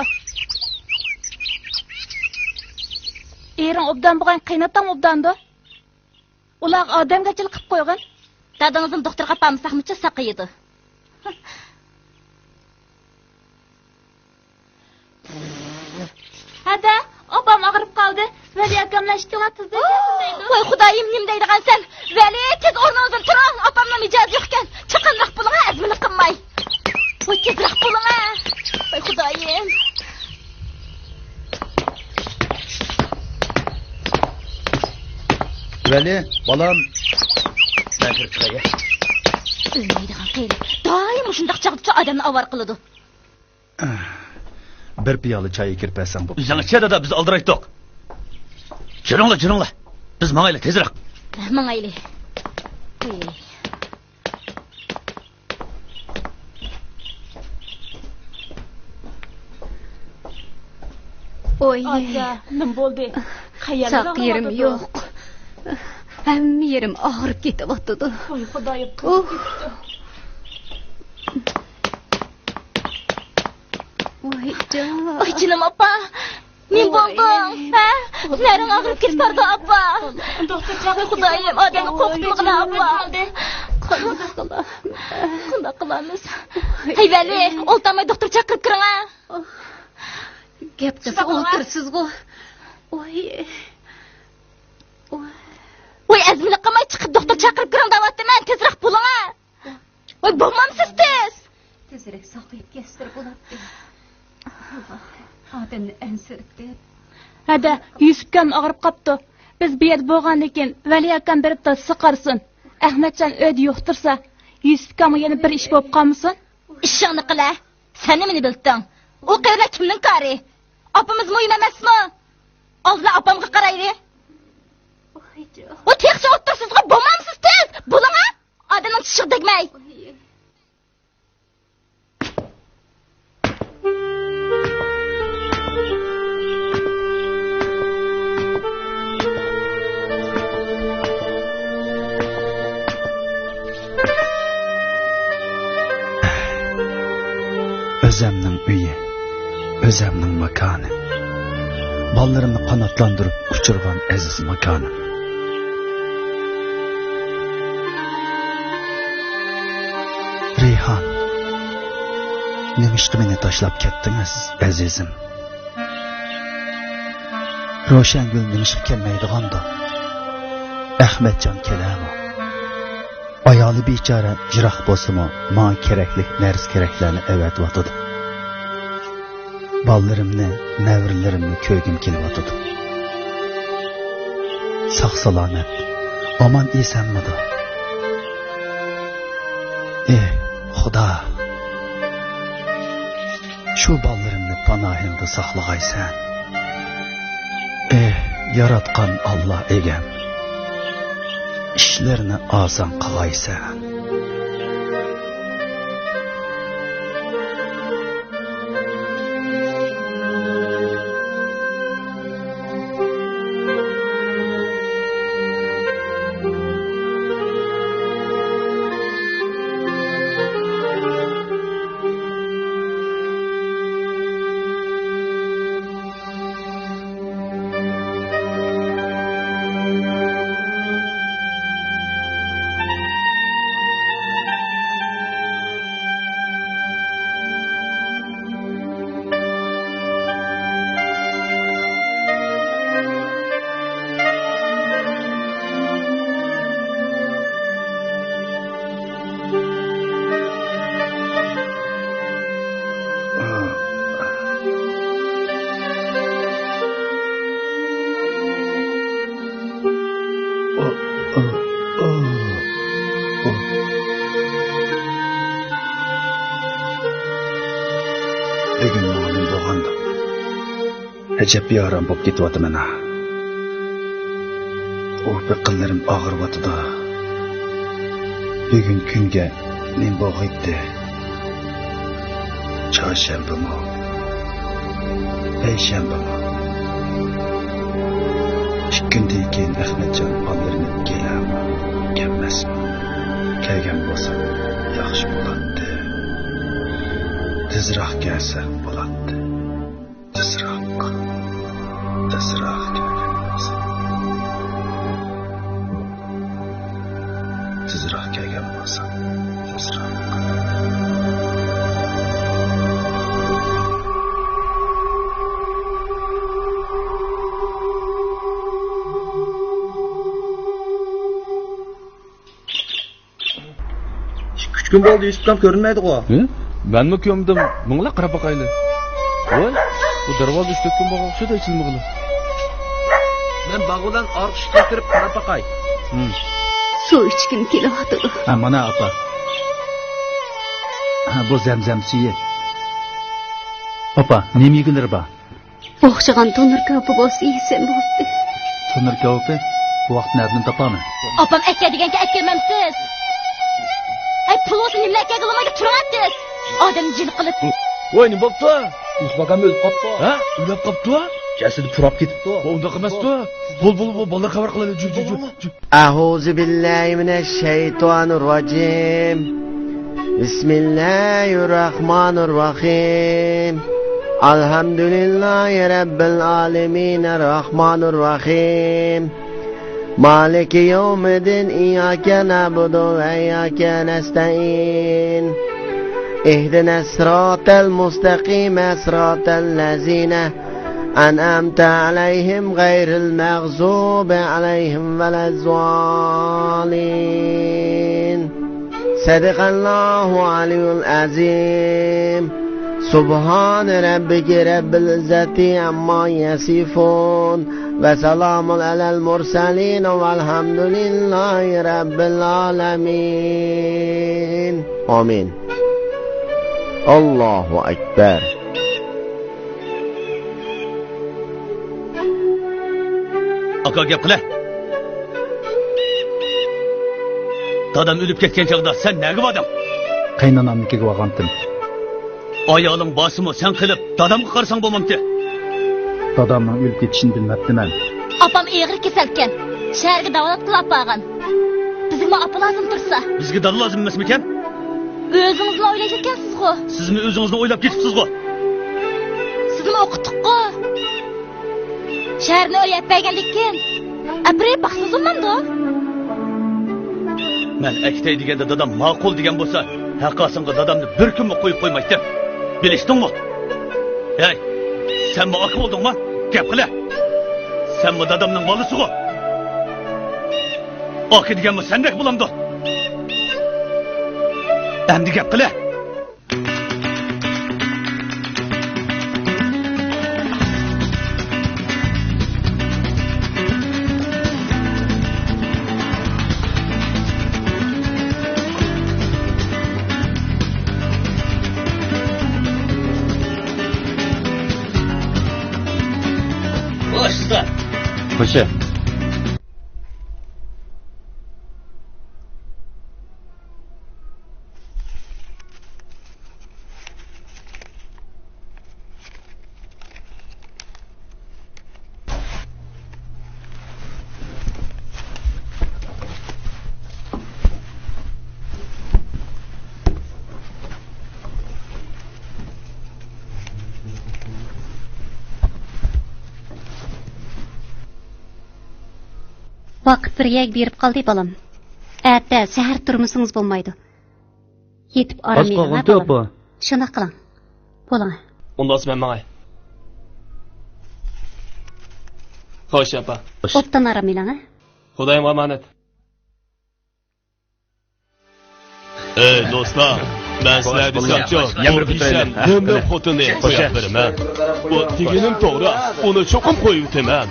ئېرىڭ ئوبدان بولغان، قېيىنئاتاڭ ئوبداندۇ. ئۇلارغا ئادەمگەرچىلىك قىلىپ قويغىن. دادىڭىزنى دوختۇرغا ئاپارمىساقمۇچۇ ساقىيىدۇ. ھەدە، ئاپام ئاغرىپ قالدى. ۋەلى ئاكاملار ئىككىڭلار تېزدىن كەلسۇن دەيدۇ. ۋاي خۇدايىم، نېمە دەيدىغانسەن؟ ۋەلى، تېز ئورنىڭىزدىن تۇرۇڭ، ئاپامنىڭ مىجەزى يوقكەن. چاققانراق بولۇڭ، ئەزمىلىك قىلماي. ۋاي تېزراق بولۇڭ ھە. ۋاي خۇدايىم. ۋەلى، بالام. مەن كىرىپ چىقاي. ئۆلمەيدىغان قېرى. دائىم مۇشۇنداق چاغدىچۇ ئادەمنى ئاۋارە قىلىدۇ. بىر پىيالە چاي ئەكىرىپ بەرسەڭ بوپتۇ. ئۆزۈڭ ئىچە دادا، بىز ئالدىرايتتۇق. جۈرۈڭلار، جۈرۈڭلار. بىز ماڭايلى، تېزراق. ماڭايلى. ئوي. ئاچا، نېمە بولدى؟ قەيەرلىرىڭ ئاغرىۋاتىدۇ؟ ساق يېرىم يوق. ھەممە يېرىم ئاغرىپ كېتىۋاتىدۇ. ۋاي خۇدايىم، قىزىپ كېتىپتۇ. ۋاي جان. ئاي جېنىم ئاپا. نېمە بولدۇڭ؟ ھە؟ نەرىڭ ئاغرىپ كېتىپ بارىدۇ ئاپا. دوختۇر چاقىرىپ خۇدايىم، ئادەمنى قورقۇتمىغىن ئاپا. قانداق قىلامىز؟ قانداق قىلامىز؟ ھەي ۋەلى، ئولتۇرماي دوختۇر چاقىرىپ كىرىڭ ھە. گەپ قىلسا ئولتۇرىسىزغۇ. ۋاي. ۋاي ئەزمىلىك قىلماي چىقىپ دوختۇر چاقىرىپ كىرىڭ دەۋاتىمەن، تېزراق بولۇڭ ھە. ۋاي بولمامسىز تېز. تېزرەك ساقىيىپ كەتسىلە بولاتتى. ئادەمنى ئەنسىرىتىپ. ھەدە، يۈسۈپكام ئاغرىپ قاپتۇ. بىز بۇ يەردە بولغاندىن كېيىن ۋەلى ئاكام بېرىپ دادىسىغا قارىسۇن. ئەخمەتجان ئۆيدە يوقتۇرسا، يۈسۈپكامغا يەنە بىر ئىش بولۇپ قالمىسۇن. ئىشىڭنى قىلە. سەن نېمىنى بىلتىڭ؟ ئۇ قېرىلار كىمنىڭ كارى؟ ئاپىمىز مۇھىم ئەمەسمۇ؟ ئالدىلا ئاپامغا قارايلى. ئۇ تېخىچە ئولتۇرسىزغۇ، بولمامسىز تېز؟ بولۇڭا! ئادەمنىڭ چىشىغا تەگمەي. ئۆزەمنىڭ ئۆيى، ئۆزەمنىڭ ماكانى. بالىلىرىمنى قاناتلاندۇرۇپ ئۇچۇرغان ئەزىز ماكانىم. رەيھان، نېمىشقا مېنى تاشلاپ كەتتىڭىز، ئەزىزىم؟ روشەنگۈل نېمىشقا كەلمەيدىغاندۇ؟ ئەخمەتجان كېلەرمۇ؟ ئايالى بىچارە يىراق بولسىمۇ، ماڭا كېرەكلىك نەرسە-كېرەكلەرنى ئەۋەتىۋاتىدۇ. بالىلىرىمنى، نەۋرىلىرىمنى كۆرگۈم كېلىۋاتىدۇ. ساق-سالامەت، ئامان-ئېسەنمىدۇ؟ ئېھ، خۇدا! شۇ بالىلىرىمنى پاناھىڭدا ساقلىغايسەن. ئېھ، ياراتقان ئاللا ئىگەم، ئىشلىرىنى ئاسان قىلغايسەن. بۈگۈن ماڭا نېمە بولغاندۇ؟ ئەجەب بىئارام بولۇپ كېتىۋاتىمەن ھە. ئۇ بېقىنلىرىم ئاغرىۋاتىدۇ. بۈگۈن كۈنگە نېمە بولغىيتتى؟ چارشەنبىمۇ؟ پەيشەنبىمۇ؟ ئىككى كۈندىن كېيىن ئەخمەتجان بالىلىرىنى كېلەرمۇ، كەلمەسمۇ؟ كەلگەن بولسا ياخشى بولاتتى. تېزراق كەلسە بولاتتى. تېزراق، تېزراق كەلگەن بولسا. تېزراق كەلگەن بولسا، تېزراق. ئىككى، ئۈچ كۈن بولدى، يۈسۈپكام كۆرۈنمەيدىغۇ. ھە؟ مەنمۇ كۆرمىدىم. مىڭلا قاراپ باقايلى. ۋاي، بۇ دەرۋازا ئۈچ، تۆت كۈن بولغان ئوخشايدۇ ئېچىلمىغىلى. مەن باغ بىلەن ئارقا ئىشىككە كىرىپ قاراپ باقاي. ھىم. سۇ ئىچكۈم كېلىۋاتىدۇ. ھە، مانا ئاپا. ھە، بۇ زەمزەم سۈيى. ئاپا، نېمە يېگۈلىرى بار؟ ئوخشىغان تونۇر كاۋىپى بولسا يېسەم بولدى. تونۇر كاۋىپى؟ بۇ ۋاقىت نەدىن تاپامەن؟ ئاپام ئەكە دېگەنكە ئەكەلمەمسىز؟ ئەي، پۇل بولسا نېمىلا ئەكەلگىلى بولمايدۇ، تۇرۇڭ تېز. ئادەمنى جىل قىلىپ. ۋاي، نېمە بوپتۇ؟ يۈسۈپ ئاكام ئۆلۈپ قاپتۇ. ھە؟ ئۆلۈپ قاپتۇ؟ ئەسلىدە پۇراپ كېتىپتۇ. ئۇنداق ئەمەستۇ. بول، بول، بول، بالىلار خەۋەر قىلايلى. جۈ، جۈ، جۈ، جۈ. أعوذ بالله من الشيطان الرجيم. بسم الله الرحمن الرحيم. الحمد لله رب العالمين الرحمن الرحيم. مالك يوم الدين. إياك نعبد وإياك نستعين. اهدنا الصراط المستقيم صراط الذين أنعمت عليهم غير المغضوب عليهم ولا الضالين. صدق الله العلي العظيم. سبحان ربك رب العزة عما يصفون. وسلام على المرسلين والحمد لله رب العالمين. آمين. الله أكبر. ئاكا، گەپ قىلە. دادام ئۆلۈپ كەتكەن چاغدا سەن نەگە باردىڭ؟ قېيىنئانامنىڭكىگە بارغانتىم. ئايالىڭ بارسىمۇ، سەن قېلىپ دادامغا قارىساڭ بولمامتى؟ دادامنىڭ ئۆلۈپ كېتىشىنى بىلمەپتىمەن. ئاپام ئېغىر كېسەلكەن. شەھەرگە داۋالاتقىلى ئاپىرىپ بارغان. بىزگىمۇ ئاپا لازىم تۇرسا. بىزگە دادا لازىم ئەمەسمىكەن؟ ئۆزىڭىزنى ئويلايدىكەنسىزغۇ؟ سىزمۇ ئۆزىڭىزنى ئويلاپ كېتىپسىزغۇ؟ سىزنى ئوقۇتتۇققۇ. شەھەرنى ئۆيەپ بەرگەندىن كېيىن ئەپىرىپ باقسىڭىز بولمامدۇ؟ مەن ئەكېتەي دېگەندە دادام ماقۇل دېگەن بولسا، ھەققاسىڭغا دادامنى بىر كۈنمۇ قويۇپ قويمايتتىم. بىلىشتىڭمۇ؟ ھەي، سەنمۇ ئاكا بولدۇڭما؟ گەپ قىلە. سەنمۇ دادامنىڭ بالىسىغۇ. ئاكا دېگەنمۇ سەندەك بولامدۇ؟ ئەمدى گەپ قىلە. خوش ئۇستا. خوش. ۋاقىت بىر يەرگە بېرىپ قالدى، بالام. ئەتە سەھەر تۇرمىسىڭىز بولمايدۇ. يېتىپ ئارام ئېلىڭ، بالام. شۇنداق قىلىڭ. بولۇڭ. ئۇنداق مەن ماڭاي. خوش، ئاپا. خوش. ئوبدان ئارام ئېلىڭ، ھە؟ خۇدايىمغا ئامانەت. ئەي دوستلار، مەن سىلەرگە دېسەمچۇ، بۇ بىشەم نېمىلىك خوتۇننى قويۇپ بېرىمەن. بۇ دېگىنىم توغرا، ئۇنى چوقۇم قويۇۋېتىمەن.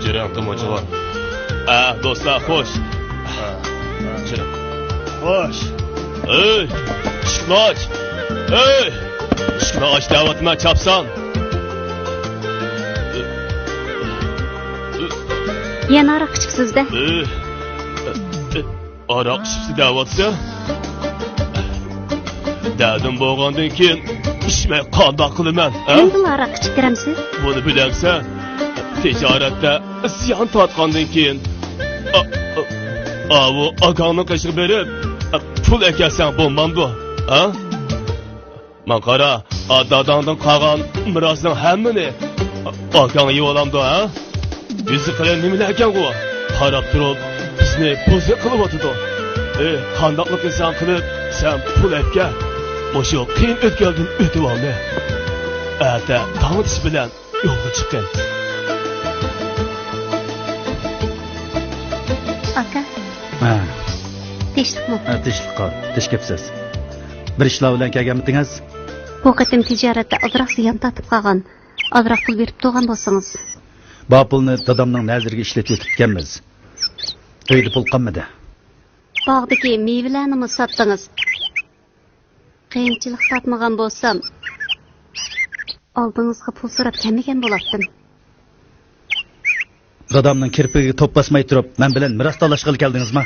جۈرۈڭ، تىموچىغا. ئە، دوستلار، خوش. جۈرۈڭ. خوش. ئەي، ئىشىكنى ئاچ. ئەي، ئىشىكنى ئاچ دەۋاتىمەن، چاپسان. يەنە ھاراق ئىچىپسىز-دە. ئەي. ئاراق ئىچىپسىز دەۋاتسا، دەردىم بولغاندىن كېيىن ئىچمەي قانداق قىلىمەن، ھە؟ ئەمدىلا ھاراق ئىچىپ بېرەمسىز؟ بۇنى بىلەمسەن، تىجارەتتە زىيان تارتقاندىن كېيىن، ئا-، ئا-، ئاۋۇ ئاكاڭنىڭ قېشىغا بېرىپ، پۇل ئەكەلسەڭ بولمامدۇ، ھە؟ ماڭا قارا، ئا، داداڭدىن قالغان مىراسنىڭ ھەممىنى ئاكاڭ يېۋالامدۇ، ھە؟ يۈزى قېلىن نېمىلەركەنغۇ؟ قاراپ تۇرۇپ، بىزنى بوزەك قىلىۋاتىدۇ. ئېي، قانداقلا قىلساڭ قىلىپ، سەن پۇل ئەپكە. مۇشۇ قىيىن ئۆتكەلدىن ئۆتۈۋالدى. ئەتە تاڭ ئېتىش بىلەن يولغا چىققىن. ئاكا. ھە. تىنچلىقمۇ؟ ھە، تىنچلىق، تىنچ كەپسىز. بىر ئىشلار بىلەن كەلگەنمىدىڭىز؟ بۇ قېتىم تىجارەتتە ئازراق زىيان تارتىپ قالغان. ئازراق پۇل بېرىپ تۇرغان بولسىڭىز. بار پۇلنى دادامنىڭ نەزىرىگە ئىشلىتىۋېتىپتىكەنمىز. ئۆيدە پۇل قالمىدى. باغدىكى مېۋىلەرنىمۇ ساتتىڭىز. قىيىنچىلىق تارتمىغان بولسام، ئالدىڭىزغا پۇل سوراپ كەلمىگەن بولاتتىم. دادامنىڭ كىرپىكىگە توپ باسماي تۇرۇپ، مەن بىلەن مىراس تالاشقىلى كەلدىڭىزما؟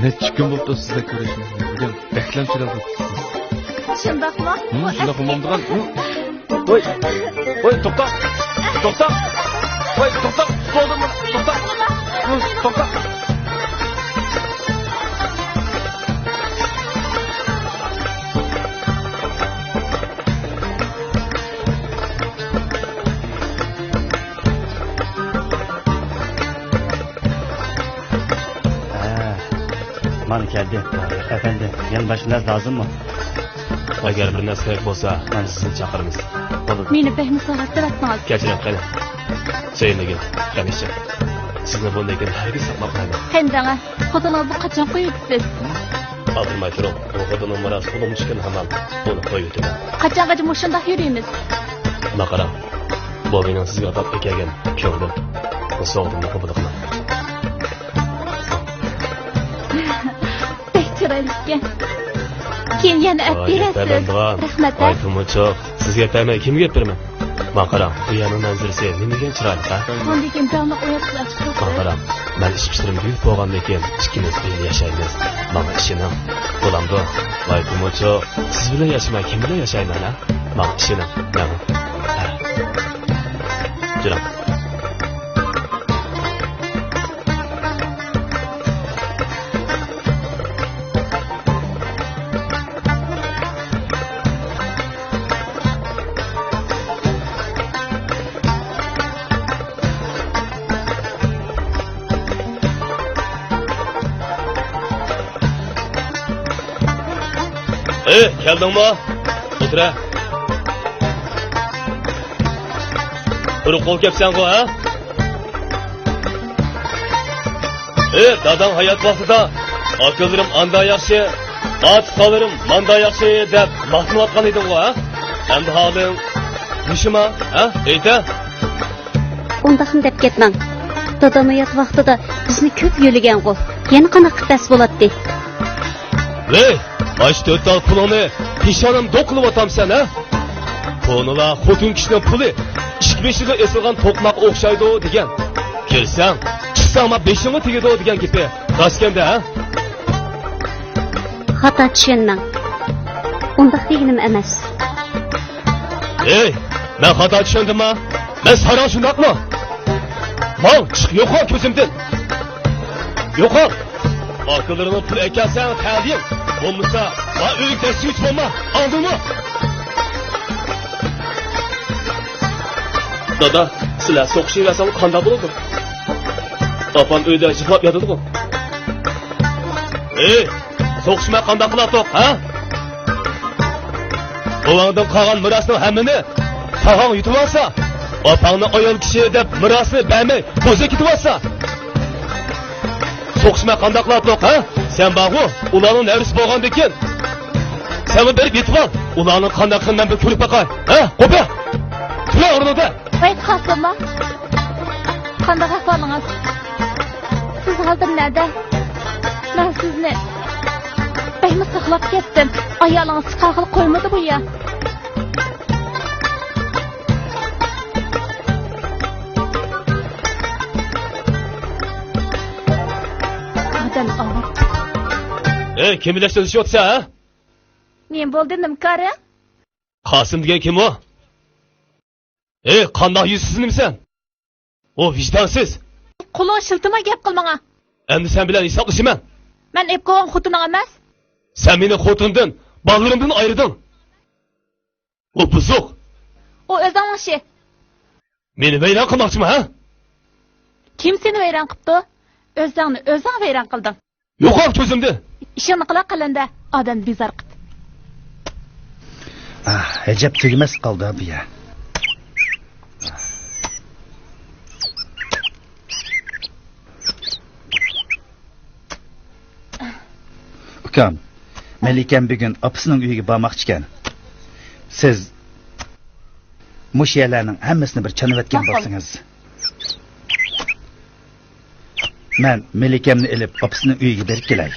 نەچچە كۈن بولۇپتۇ سىزدەك كۆرۈشمىگىلى. بۈگۈن بەكلا چىرايلىق چىقىپسىز. شۇنداقمۇ؟ ھىم، شۇنداق بولمامدىغان. ھىم. ۋاي، ۋاي، توختا، توختا، ۋاي، توختا، تۇتۇۋالدىم، توختا، توختا. ھە، مانا كەلدى. ئەپەندى، يەنە باشقا نەرسە لازىممۇ؟ ئەگەر بىر نەرسە كېرەك بولسا، مانا سىزنى چاقىرىمىز. بولىدۇ. مېنى بەكمۇ ساغاستىۋەتتىڭىز. كەچۈرۈڭ، قېنى. سۆيۈنلۈكۈم، قېنى ئىچىڭ. سىزنى بۇندىن كېيىن ھەرگىز ساقلاپ قالمايمەن. قېنى دەڭە، خوتۇنىڭىزنى قاچان قويۇۋېتىسىز؟ ئالدىرىماي تۇرۇڭ، بۇ خوتۇنۇم راست قولۇمغا چۈشكەن ھامان ئۇنى قويۇۋېتىمەن. قاچانغىچە مۇشۇنداق يۈرىمىز؟ ماڭا قاراڭ، بۇ مېنىڭ سىزگە ئاتاپ ئەكەلگەن كۆڭلۈم. بۇ سوۋغىتىمنى قوبۇل قىلىڭ. بەك چىرايلىق ئىكەن. كېيىن يەنە ئەپ بېرەرسىز. رەھمەت، ھە؟ ۋاي تۇمۇچۇق، سىزگە ئەپ بەرمەي كىمگە ئەپ بېرىمەن؟ ماڭا قاراڭ، بۇ يەرنىڭ مەنزىرىسى نېمىدېگەن چىرايلىق، ھە؟ ئاندىن كېيىن بەڭنى ئوياتقۇزۇپ ئاچىقىپ ماڭا قارا، مەن ئىش-پۇشلىرىم تۈگىدى بولغاندىن كېيىن ئىككىمىز بىللە ياشايمىز. ماڭا ئىشىنىڭ. بولامدۇ؟ ۋاي تۇمۇچۇق، سىز بىلەن ياشىماي كىم بىلەن ياشايمەن، ھە؟ ماڭا ئىشىنىڭ، ماڭا. ھە. جۈرۈڭ. ئېي، كەلدىڭمۇ؟ ئولتۇرە. قۇرۇق قول كەپسەنغۇ، ھە؟ ئېي، داداڭ ھايات ۋاقتىدا «ئاكىلىرىم ئاندا ياخشى، ئاچا-ئۇكىلىرىم ماندا ياخشى» دەپ ماختىنىۋاتقان ئىدىڭغۇ، ھە؟ ئەمدى ھالىڭ مۇشۇما، ھە؟ ئېيتە. ئۇنداقمۇ دەپ كەتمەڭ. دادام ھايات ۋاقتىدا بىزنى كۆپ يۆلىگەنغۇ. يەنە قانداق قىلىپ بەس بولاتتى؟ ۋەي، ئاشۇ تۆت تال پۇلۇڭنى پېشانەم دوق قىلىۋاتامسەن، ھە؟ كونىلار خوتۇن كىشىنىڭ پۇلى ئىشىك بېشىغا ئېسىلغان توقماققا ئوخشايدۇ دېگەن. كىرسەڭ، چىقساڭ ما بېشىڭغا تېگىدۇ دېگەن گېپى راستكەندە، ھە؟ خاتا چۈشەنمەڭ. ئۇنداق دېگىنىم ئەمەس. ھېي، مەن خاتا چۈشەندىمما؟ مەن ساراڭ شۇنداقمۇ؟ ماڭ، چىق يوقال كۆزۈمدىن. يوقال. ئاكىلىرىڭنىڭ پۇل ئەكەلسەڭ تەلىيىڭ. بولمىسا، ما ئۆيگە دەسسىگۈچ بولما. ئاڭدىڭمۇ؟ دادا، سىلەر سوقۇشۇۋەرسەڭلار قانداق بولىدۇ؟ ئاپام ئۆيدە يىغلاپ ياتىدىغۇ. ھېي، سوقۇشماي قانداق قىلاتتۇق، ھە؟ بوۋاڭدىن قالغان مىراسنىڭ ھەممىنى تاغاڭ يۇتۇۋالسا، ئاپاڭنى ئايال كىشى دەپ مىراسنى بەرمەي بوزەك كېتىۋالسا، سوقۇشماي قانداق قىلاتتۇق، ھە؟ سەن بارغۇ، ئۇلارنىڭ نەۋرىسى بولغاندىكىن، سەنمۇ بېرىپ يېتىۋال. ئۇلارنىڭ قانداق قىلغىنىنى مەن بىر كۆرۈپ باقاي. ھە، قوپە! تۇرۇڭ ئورنىڭدا! ۋاي، قاسىملا! قانداق ئەھۋالىڭىز؟ سىز ھازىر نەدە؟ مەن سىزنى بەكمۇ ساقلاپ كەتتىم. ئايالىڭىز چىقارغىلى قويمىدى بۇ يا. ئادەم ئاۋۇر. ئەي، كىم بىلەن سۆزلىشىۋاتىسەن، ھە؟ نېمە بولدى، نېمە كارى؟ قاسىم دېگەن كىم ئۇ؟ ئەي، قانداق يۈزسىز نېمىسەن؟ ئۇ ۋىجدانسىز. قولۇڭ شىلتىماي گەپ قىل ماڭا. ئەمدى سەن بىلەن ھېسابلىشىمەن. مەن ئېلىپ قويغان خوتۇنۇڭ ئەمەس. سەن مېنى خوتۇندىن، بالىلىرىمدىن ئايرىدىڭ. ئۇ بۇزۇق. ئۇ ئۆزۈڭنىڭ ئىشى. مېنى ۋەيران قىلماقچىمۇ، ھە؟ كىم سېنى ۋەيران قىپتۇ؟ ئۆزۈڭنى ئۆزۈڭ ۋەيران قىلدىڭ. يوقال كۆزۈمدىن! ئىشىڭنى قىلا قېلىندە، ئادەمنى بىزار قىپ. ئاھ، ئەجەب تۈگىمەس قالدى بۇ يا. ئۇكام، مەلىكەم بۈگۈن ئاپىسىنىڭ ئۆيىگە بارماقچىكەن. سىز مۇشۇ يەرلەرنىڭ ھەممىسىنى بىر چانىۋەتكەن بولسىڭىز. مەن مەلىكەمنى ئېلىپ ئاپىسىنىڭ ئۆيىگە بېرىپ كېلەي.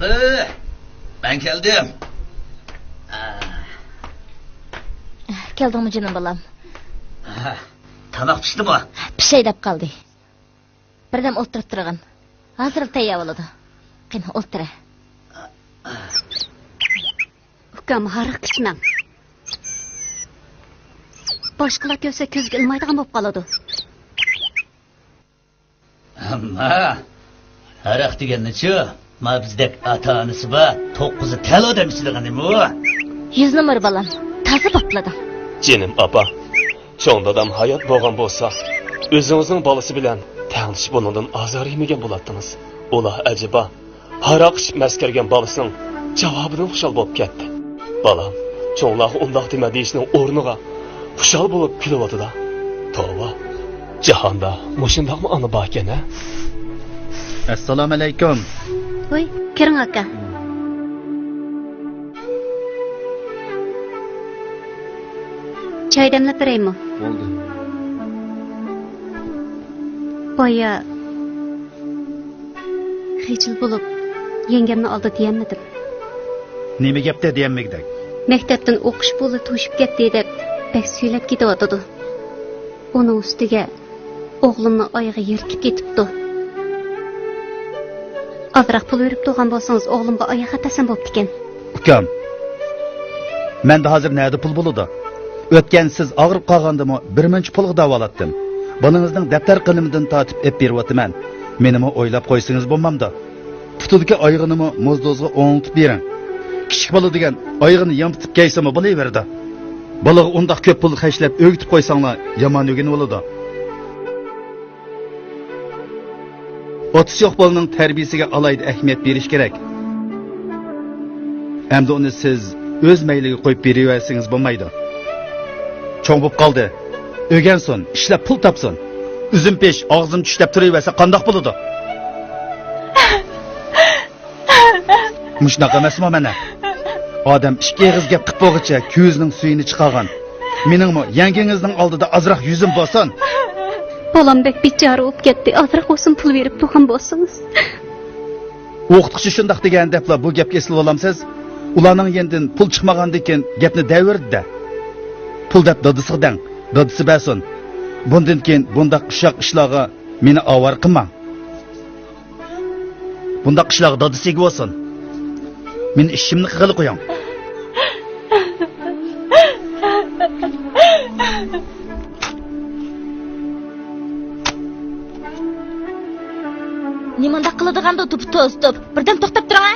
ئى، مەن كەلدىم. كەلدىڭمۇ جېنىم بالام؟ تاماق پىشتىمۇ؟ پىشەي دەپ قالدى. بىردەم ئولتۇرۇپ تۇرغىن. ھازىرلا تەييار بولىدۇ. قېنى، ئولتۇرە. ئۇكام، ھاراق ئىچمەڭ. باشقىلار كۆرسە كۆزگە ئىلمايدىغان بولۇپ قالىدۇ. ئەمما ھاراق دېگەننىچۇ، ما بىزدەك ئاتا-ئانىسى بار، توققۇزى تەل ئادەم ئىچىدىغىنىمۇ؟ يۈز نومۇر بالام، تازا باپلىدىڭ. جېنىم ئاپا، چوڭ دادام ھايات بولغان بولسا، ئۆزىڭىزنىڭ بالىسى بىلەن تەڭلىشىپ ئۇنىڭدىن ئازار يېمىگەن بولاتتىڭىز. ئۇلار ئەجەبا ھاراق ئىچىپ مەسكەرگەن بالىسىنىڭ جاۋابىدىن خۇشال بولۇپ كەتتى. بالام، چوڭلارغا ئۇنداق دېمە دېيىشنىڭ ئورنىغا خۇشال بولۇپ كۈلۈۋاتىدۇ. توۋا، جاھاندا مۇشۇنداقمۇ ئانا باركەن ھە؟ ئەسسالامۇئەلەيكۇم. ۋاي، كىرىڭ ئاكا. چاي دەملەپ بېرەيمۇ؟ بولدى. بايا خىجىل بولۇپ، يەڭگەمنى ئالدى دېيەلمىدىم. نېمە گەپتە دېيەلمىگۈدەك؟ مەكتەپتىن ئوقۇش پۇلى توشۇپ كەتتى دەپ بەك سۈيلەپ كېتىۋاتىدۇ. ئۇنىڭ ئۈستىگە ئوغلۇمنىڭ ئايىغى يىرتىلىپ كېتىپتۇ. ئازراق پۇل بېرىپ تۇرغان بولسىڭىز، ئوغلۇمغا ئاياغ ئەتەسەم بوپتىكەن. ئۇكام، مەندە ھازىر نەدە پۇل بولىدۇ؟ ئۆتكەن سىز ئاغرىپ قالغاندىمۇ بىر مۇنچە پۇلغا داۋالاتتىم. بالىڭىزنىڭ دەپتەر قېلىمىدىن تارتىپ ئېپ بېرىۋاتىمەن. مېنىمۇ ئويلاپ قويسىڭىز بولمامدۇ؟ پۇتىدىكى ئايىغىنىمۇ موزدوزغا ئوڭلىتىپ بېرىڭ. كىچىك بالا دېگەن ئايىغىنى يامپىتىپ كەيسىمۇ بولۇۋېرىدۇ. بالىغا ئۇنداق كۆپ پۇل خەجلەپ ئۆگىتىپ قويساڭلار يامان ئۆگىنىۋالىدۇ. ئاتىسى يوق بالىنىڭ تەربىيىسىگە ئالاھىدە ئەھمىيەت بېرىش كېرەك. ئەمدى ئۇنى سىز ئۆز مەيلىگە قويۇپ بېرىۋەرسىڭىز بولمايدۇ. چوڭ بوپ قالدى. ئۆگەنسۇن، ئىشلەپ پۇل تاپسۇن. ئۈزۈم پىش، ئاغزىم چۈش دەپ تۇرۇۋەرسە قانداق بولىدۇ؟ مۇشۇنداق ئەمەسمۇ مانا؟ ئادەم ئىككى ئېغىز گەپ قىپ بولغۇچە كۆزىنىڭ سۈيىنى چىقارغان. مېنىڭمۇ يەڭگىڭىزنىڭ ئالدىدا ئازراق يۈزۈم بولسۇن. بالام بەك بىچارە بولۇپ كەتتى. ئازراق بولسۇن پۇل بېرىپ تۇرغان بولسىڭىز. ئوقۇتقۇچى شۇنداق دېگەن دەپلا بۇ گەپكە ئېسىلىۋالامسىز؟ ئۇلارنىڭ يېنىدىن پۇل چىقمىغاندىن كېيىن گەپنى دەۋردى-دە. پۇل دەپ دادىسىغا دەڭ، دادىسى بەرسۇن. بۇندىن كېيىن بۇنداق ئۇششاق ئىشلارغا مېنى ئاۋارە قىلماڭ. بۇنداق ئىشلارغا دادىسى ئىگە بولسۇن. مېنى ئىشىمنى قىلغىلى قويۇڭ. نېمانداق قىلىدىغاندۇ توپا توزۇتۇپ؟ بىردەم توختاپ تۇرۇڭ ھە!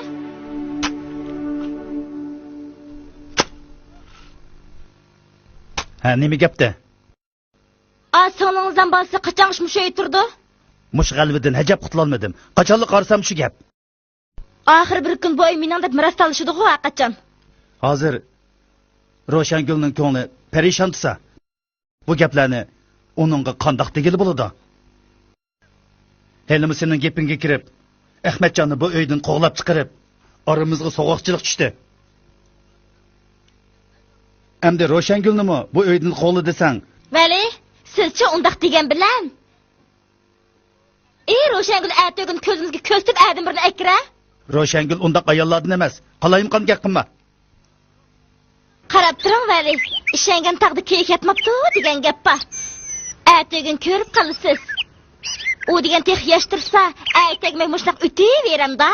ھە، نېمە گەپتە؟ ئا، سىڭلىڭىزنىڭ بالىسى قاچانغىچە مۇشۇ ئۆيدە تۇرىدۇ؟ مۇشۇ غەلۋىدىن ئەجەب قۇتۇلالمىدىم. قاچانلا قارىسام شۇ گەپ. ئاخىر بىر كۈن بۇ ئۆي مېنىڭ دەپ مىراس تالىشىدىغۇ ھەرقاچان. ھازىر روشەنگۈلنىڭ كۆڭلى پەرىشان تۇرسا، بۇ گەپلەرنى ئۇنىڭغا قانداق دېگىلى بولىدۇ؟ ھېلىمۇ سېنىڭ گېپىڭگە كىرىپ، ئەخمەتجاننى بۇ ئۆيدىن قوغلاپ چىقىرىپ، ئارىمىزغا سوغۇقچىلىق چۈشتى. ئەمدى روشەنگۈلنىمۇ بۇ ئۆيدىن قوغلا دېسەڭ. ۋەلى، سىزچە ئۇنداق دېگەن بىلەن؟ ئى، روشەنگۈل ئەتىگۈن كۆزىمىزگە كۆرسىتىپ ئەدىن بىرنى ئەكىرە. روشەنگۈل ئۇنداق ئاياللاردىن ئەمەس. قالايمىقان گەپ قىلما. قاراپ تۇرۇڭ ۋەلى، ئىشەنگەن تاغدا كېيىك ياتماپتۇ دېگەن گەپ بار. ئەتىگۈن كۆرۈپ قالىسىز. ئۇ دېگەن تېخى ياش تۇرسا، ئەي تەگمەي مۇشۇنداق ئۆتۈۋېرەمدا.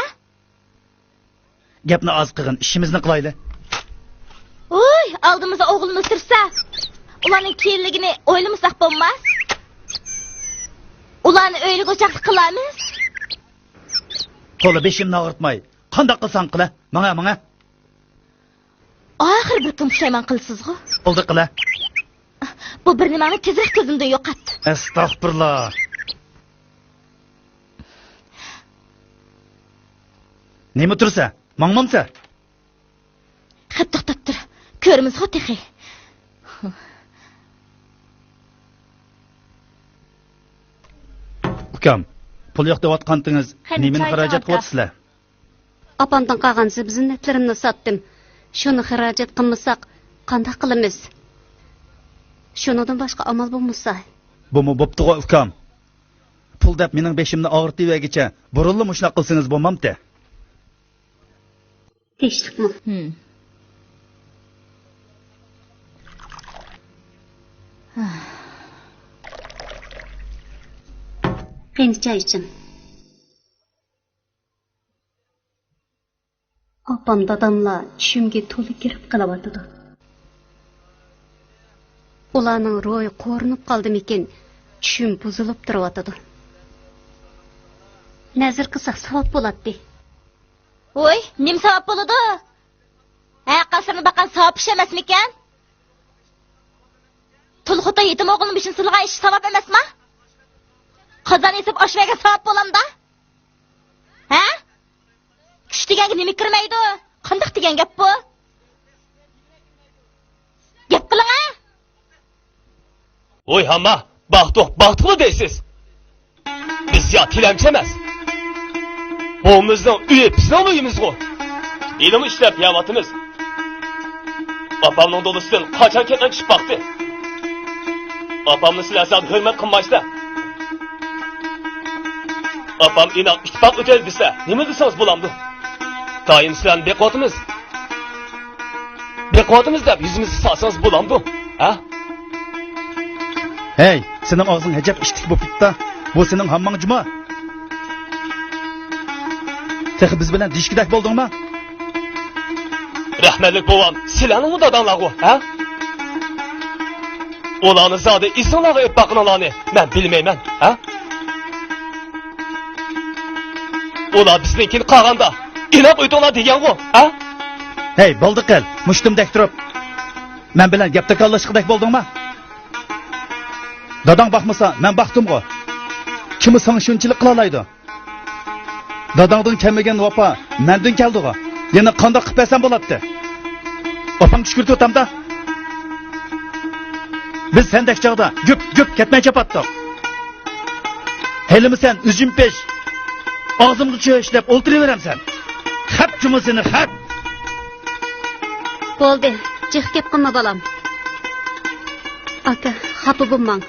گەپنى ئاز قىلغىن، ئىشىمىزنى قىلايلى. ۋوي، ئالدىمىزدا ئوغلىمىز تۇرسا، ئۇلارنىڭ كېيىنلىكىنى ئويلىمىساق بولماس. ئۇلارنى ئۆيلىگۈچاقلىق قىلارمىز. تولا بېشىمنى ئاغرىتماي، قانداق قىلساڭ قىلە، ماڭە، ماڭە. ئاخىر بىر كۈن پۇشايمان قىلىسىزغۇ؟ بولدى قىلە. بۇ بىر نېمەڭنى تېزرەك كۆزۈمدىن يوقات. ئەستەغپۇرۇللا. نېمە تۇرسا؟ ماڭمامسا؟ خەپ توختاپ تۇر. كۆرىمىزغۇ تېخى. ئۇكام، پۇل يوق دەۋاتقانتىڭىز، قېنى، نېمىنى خىراجەت قىلىۋاتىسىلەر؟ ئاپامدىن قالغان زىبۇ-زىننەتلىرىمنى ساتتىم. شۇنى خىراجەت قىلمىساق، قانداق قىلىمىز؟ شۇنىڭدىن باشقا ئامال بولمىسا. بۇمۇ بوپتىغۇ، ئۇكام. پۇل دەپ مېنىڭ بېشىمنى ئاغرىتىۋەرگۈچە، بۇرۇنلا مۇشۇنداق قىلسىڭىز بولمامتى؟ تىنچلىقمۇ؟ ھىم. قېنى، چاي ئىچىڭ. ئاپام، داداملار چۈشۈمگە تولا كىرىپ قېلىۋاتىدۇ. ئۇلارنىڭ روھى قورۇنۇپ قالدىمىكىن، چۈشۈم بۇزۇلۇپ تۇرۇۋاتىدۇ. نەزىر قىلساق ساۋاب بولاتتى. ۋوي، نېمە ساۋاب بولىدۇ؟ ھە، قەسىرنى باققان ساۋاب ئىش ئەمەسمىكەن؟ تۇل خوتۇن يېتىم ئوغۇلنىڭ بېشىنى سىلىغان ئىش ساۋاب ئەمەسما؟ قازان ئېسىپ ئاش بەرگەن ساۋاب بولامدا؟ ھە؟ چۈش دېگەنگە نېمە كىرمەيدۇ؟ قانداق دېگەن گەپ بۇ؟ گەپ قىلىڭە! ۋوي ھاما، باقتۇق، باقتۇقلا دەيسىز. بىز يا تىلەمچى ئەمەس. بۇ بىزنىڭ ئۆيى، بىزنىڭ ئۆيىمىزغۇ. ھېلىمۇ ئىشلەپ يەۋاتىمىز. ئاپامنىڭ دولىسىدىن قاچان كەتمەن چۈشۈپ باقتى. ئاپامنى سىلەر زادى ھۆرمەت قىلمايسىلەر. ئاپام ئىناق ئىتتىپاق ئۆتەيلى دېسە، نېمە دېسىڭىز بولامدۇ؟ دائىم سىلەرنى بېقىۋاتىمىز. بېقىۋاتىمىز دەپ يۈزىمىزگە سالسىڭىز بولامدۇ؟ ھە؟ ھەي، سېنىڭ ئاغزىڭ ئەجەب ئىشتىك بوپتۇ-دە. بۇ سېنىڭ ھامماڭ جۇما. تېخى بىز بىلەن دېيىشكۈدەك بولدۇڭما؟ رەھمەتلىك بوۋام، سىلەرنىڭمۇ داداڭلارغۇ، ھە؟ ئۇلارنى زادى ئىزىڭلارغا ئېلىپ باققىنىڭلارنى مەن بىلمەيمەن، ھە؟ ئۇلار بىزنىڭكىنى قالغاندا ئىناق ئۆتۈڭلار دېگەنغۇ، ھە؟ ھەي، بولدى قىل، مۇشتۇمدەك تۇرۇپ، مەن بىلەن گەپ تاكاللاشقۇدەك بولدۇڭما؟ داداڭ باقمىسا، مەن باقتىمغۇ. كىممۇ ساڭا شۇنچىلىك قىلالايدۇ؟ داداڭدىن كەلمىگەن ۋاپا مەندىن كەلدىغۇ. يەنە قانداق قىلىپ بەرسەم بولاتتى؟ ئاپاڭ چۈشكۈرتۈۋاتامدا. بىز سەندەك چاغدا گۈپ-گۈپ كەتمەي چاپاتتۇق. ھېلىمۇ سەن ئۈزۈم پىش، ئاغزىمغا چۆش دەپ ئولتۇرۇۋېرەمسەن. خەپ جۇمۇ سېنى، خەپ! بولدى، جىق گەپ قىلما، بالام. ئاكا، خاپا بولماڭ.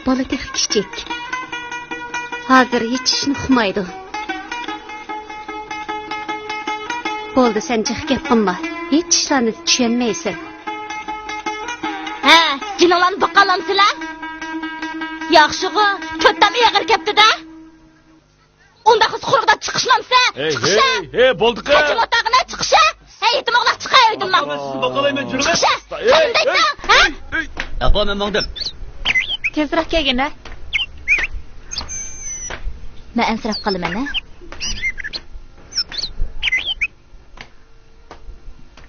بالا تېخى كىچىك. ھازىر ھېچ ئىشنى ئۇقمايدۇ. بولدى، سەن جىق گەپ قىلما. ھېچ ئىشلارنى چۈشەنمەيسەن. ھە، جېنىڭلارنى باقالامسىلەر؟ ياخشىغۇ، تۆت تام ئېغىر كەپتۇ-دە. ئۇنداق قىلسا قۇرۇقداپ چىقىشمامسە؟ ھەي، چىقىشە! ھەي، ھەي، بولدى قىل! قېچىڭ ئوتاغىنى، چىقىشە! ھەي، يېتىم ئوغلاق، چىقە ئۆيدىن ماڭ! ئاپا، سىزنى باقالايمەن، جۈرمەڭ! چىقىشە! ھەي، قېچىڭ دەيسەن، ھە؟ ھەي، ھەي. ئاپا، مەن ماڭدىم. تېزرەك كەلگىنە. مەن ئەنسىرەپ قالىمەن، ھە؟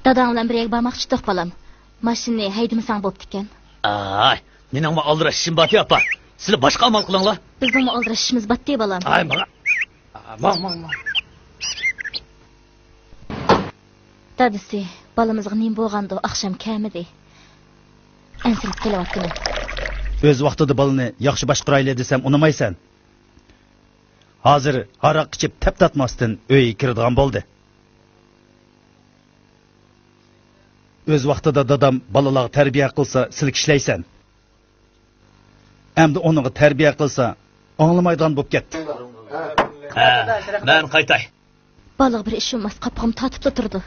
داداڭ بىلەن بىر يەرگە بارماقچى ئىدۇق، بالام. ماشىنىنى ھەيدىمىسەڭ بوپتىكەن. ئاي، مېنىڭمۇ ئالدىراش ئىشىم بارتى، ئاپا. سىلەر باشقا ئامال قىلىڭلار. بىزنىڭمۇ ئالدىراش ئىشىمىز بارتى، بالام. ئاي، ماڭا. ماڭ، ماڭ، ماڭ. دادىسى، بالىمىزغا نېمە بولغاندۇ، ئاخشام كەلمىدى. ئەنسىرەپ قېلىۋاتىمەن. ئۆز ۋاقتىدا بالىنى ياخشى باشقۇرايلى دېسەم ئۇنىمايسەن. ھازىر ھاراق ئىچىپ تەپ تارتماستىن ئۆيگە كىرىدىغان بولدى. ئۆز ۋاقتىدا دادام بالىلارغا تەربىيە قىلسا، سىلكىشلەيسەن. ئەمدى ئۇنىڭغا تەربىيە قىلسا، ئاڭلىمايدىغان بولۇپ كەتتى. ھە، مەن قايتاي. بالىغا بىر ئىش بولماس، قاپىقىم تارتىپلا تۇرىدۇ.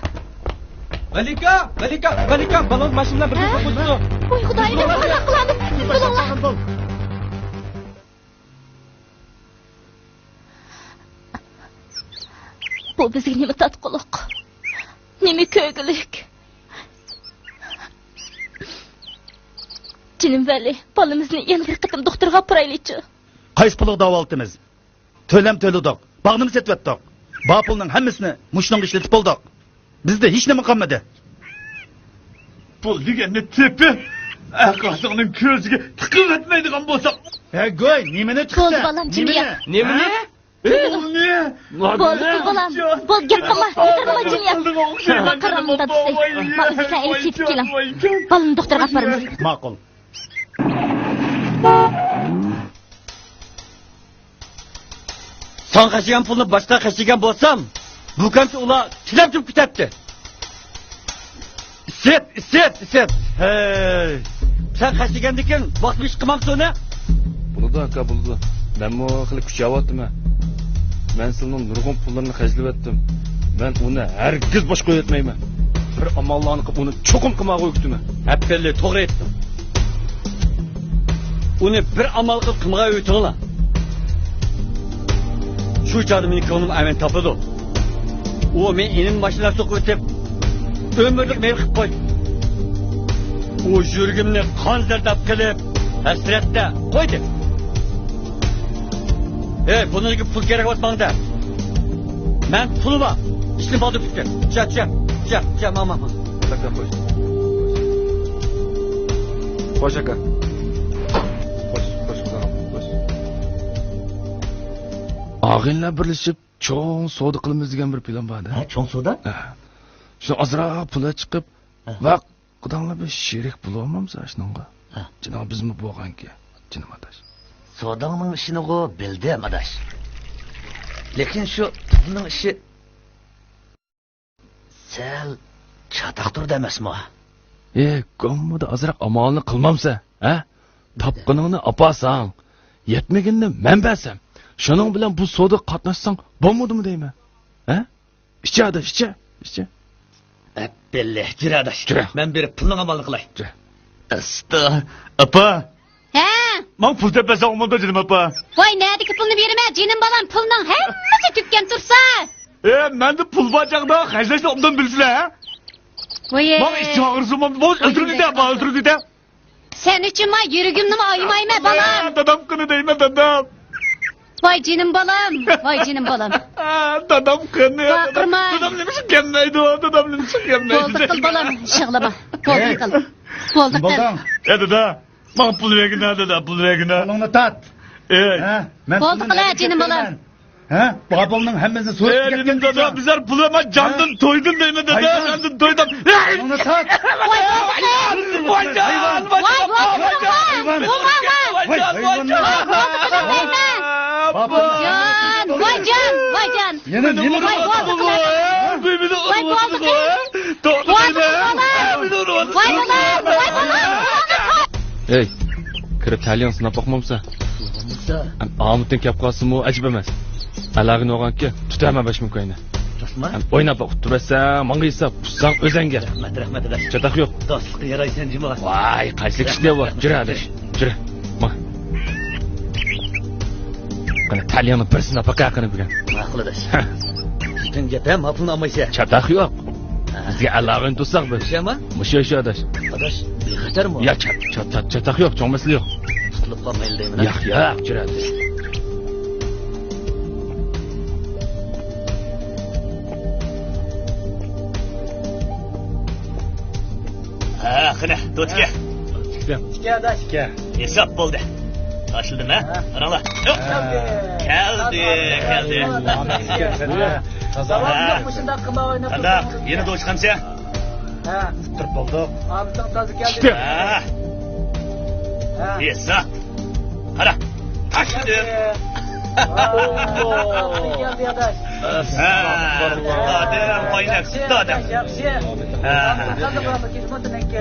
مەلىكە، مەلىكە، مەلىكە، بالىڭىز ماشىنا بىلەن بىرگە توقۇنۇپتۇ. ۋاي خۇدايىم، نېمە قىلامىز؟ بولۇڭلار. بۇ بىزگە نېمە تارتقۇلۇق؟ نېمە كۆرگۈلۈك؟ جېنىم ۋەلى، بالىمىزنى يەنە بىر قېتىم دوختۇرغا ئاپىرايلىچۇ. قايسى پۇلغا داۋالىتىمىز؟ تۆلەم تۆلىدۇق، باغنىمۇ سېتىۋەتتۇق. بار پۇلنىڭ ھەممىسىنى مۇشۇنىڭغا ئىشلىتىپ بولدۇق. بىزدە ھېچنېمە قالمىدى. پۇل دېگەننى تېپىپ، ئەقاسىڭنىڭ كۆزىگە تىقىۋەتمەيدىغان بولساق. ھە گۇي، نېمىنى تىقىسەن؟ بولدى بالام، جىمىيە. نېمىنى؟ ھە؟ پۇلنى. بولدى، پۇل بالام. بولدى، گەپ قىلما، گەپ قىلما، جىمىيە. قاراڭ دادىسى، ما ئۆزى بىلەن ئېلىپ كېتىپ كېلىڭ. بالىنى دوختۇرغا ئاپىرىمىز. ماقۇل. ساڭا خەجلىگەن پۇلنى باشقىغا خەجلىگەن بولسام، بۇ كەمچە ئۇلار تىلەپ تۇرۇپ كېتەتتى. ئىسىت، ئىسىت، ئىسىت. ھەي. سەن خەجلىگەندىكىن ۋاقتىدا ئىش قىلمامسەن ئۇنى؟ بولىدۇ ئاكا، بولىدۇ. مەنمۇ خېلى كۈچەۋاتىمەن. مەن سىلىنىڭ نۇرغۇن پۇللىرىنى خەجلىۋەتتىم. مەن ئۇنى ھەرگىز بوش قويۇۋەتمەيمەن. بىر ئاماللارنى قىلىپ ئۇنى چوقۇم قىمارغا ئۆگىتىمەن. ئەپەندى، توغرا ئېيتتىڭ. ئۇنى بىر ئامال قىلىپ قىمارغا ئۆگىتىڭلار. شۇ چاغدا مېنىڭ كۆڭلۈم ئەمەن تاپىدۇ. ئۇ مېنىڭ ئىنىم ماشىنىغا سوقۇۋېتىپ، ئۆمۈرلۈك مەيىپ قىلىپ قويدى. ئۇ يۈرىكىمنى قان زەرداب قىلىپ، ھەسرەتتە قويدى. ئەي، بۇنىڭغا پۇل كېرەك بولسا ماڭا دە. مەن پۇل بار. ئىشنى بالدۇر پۈتكەن. چە، چە، چە، چە، ماڭ، ماڭ، ماڭ. خوش ئاكا. خوش، خوش، خوش. ئاغىنىلەر بىرلىشىپ چوڭ سودا قىلىمىز دېگەن بىر پىلان بار-دە. ھە، چوڭ سودا؟ ھە. شۇ ئازراق پۇل چىقىپ، ھە. ۋاق قۇداڭلار بىر شېرىك بولۇۋالمامسىز ئاشۇنىڭغا؟ ھە. جېنىڭ بىزمۇ بولغانكى، جېنىم ئاداش. سوداڭنىڭ ئىشىنىغۇ بىلدىم، ئاداش. لېكىن شۇ پۇلنىڭ ئىشى سەل چاتاق تۇرىدۇ ئەمەسمۇ؟ ئى، گوممىدا ئازراق ئامالنى قىلمامسەن، ھە؟ تاپقىنىڭنى ئاپارساڭ، يەتمىگىنىنى مەن بەرسەم، شۇنىڭ بىلەن بۇ سودىغا قاتناشساڭ بولمىدىمۇ دەيمەن، ھە؟ ئىچە ئاداش، ئىچە، ئىچە. ئەپپەللە، جۈرە ئاداش. جۈرە. مەن بېرىپ پۇلنىڭ ئامالىنى قىلاي. جۈرە. ئاستا. ئاپا. ھە؟ ماڭا پۇل تېپىپ بەرسەڭ بولمامدۇ جېنىم ئاپا؟ ۋاي، نەدىكى پۇلنى بېرىمەن جېنىم بالام، پۇلنىڭ ھەممىسى تۈگىگەن تۇرسا. ئە، مەندە پۇل بار چاغدا خەجلەشنى ئوبدان بىلىسىلەر، ھە؟ ۋاي. ماڭا ئىچ ئاغرىسۇن، بولمامدۇ، ئۆلتۈرۈپ كېتە، بولمامدۇ، ئۆلتۈرۈپ كېتە. سەن ئۈچۈن مانا يۈرىكىمنىمۇ ئايىمايمەن، بالام. ئە، دادام قېنى دەيمەن، دادام. ۋاي جېنىم بالام، ۋاي جېنىم بالام. دادام قېنى؟ ۋارقىرىما. دادام نېمىشقا كەلمەيدۇ؟ دادام نېمىشقا كەلمەيدۇ؟ بولدى قىل، بالام، يىغلىما. بولدى قىل. بولدى قىل. ئە، دادا، ماڭا پۇل بەرگىنە، دادا، پۇل بەرگىنە. قولۇڭنى تارت. ئەي. ھە؟ مەن بولدى قىل، جېنىم بالام. ھە؟ بابامنىڭ ھەممىسىنى سويۇپ، ئە، دېدىم دادا، بىزلەر پۇل ئەمەس، جاندىن تويدۇم دەيمەن دادا، جاندىن تويدۇم. ئۇنى تارت. ۋايجان، ۋايجان، ۋايجان، ۋايجان، ۋايجان، ۋايجان. جان، ۋايجان، ۋايجان. يەنە نېمە؟ ۋاي، بولدى قىل. ۋاي، بولدى قىل. ۋاي، بالام، ۋاي، بالام. ئەي، كىرىپ تەلىيىڭنى سىناپ باقمامسەن؟ ئامىتىڭ كەپ قالسىمۇ ئەجەب ئەمەس. ئەلاغىنى ئالغانكى، تۇتۇۋەرمە بەش مىڭ كوينى. ئويناپ باق، ئۇتتۇرۇۋەتسەڭ ماڭا ھېساب، ئۇتساڭ ئۆزەڭگە. رەھمەت، رەھمەت ئاداش. چاتاق يوق. دوستلۇققا يارايسەن جۇمۇ. ۋاي، قايسى كىشى بۇ؟ جۈرە ئاداش، جۈرە. ماڭ. قېنى، تەلىيىڭنى بىر سىناپ باقە، قېنى، بۈگۈن. ماقۇل ئاداش. پۈتۈن گەپ ھە، ما پۇلنى ئالمايسەن. چاتاق يوق. بىزگە ئەلاغىنى تۇتساق بىر. شۇمۇ؟ مۇشۇ، شۇ ئاداش. ئاداش، بىخەتەرمۇ؟ يا، چات-، چات-، چات-، چاتاق يوق، چوڭ مەسىلە يوق. تۇتۇلۇپ قالمايلى دەيمەن. ياق، ياق، جۈرە ئاداش. ھە، قېنى، دوتكە. ئىككى. ئىككى، ئاداش. ئىككى. ھېساب بولدى. باشلىدىم، ھە؟ ھە. قاراڭلار. ياق. ھە. كەلدى، كەلدى. تازا. ھە. مۇشۇنداق قىلماي ئويناپ قانداق؟ تۇرسىڭىز. يەنە دوش قامسە؟ ھە. تۇرۇپ بولدۇق. ئامىتىڭ تازا كەلدى. ئىككى. ھە. ھە. ھېساب. قارا. تاشلىدىم. ۋاي، كەلدى، ئاداش. ھە. ئادەم، ئويناپ ياخشى، كەتتى ئادەم. ياخشى. ھە.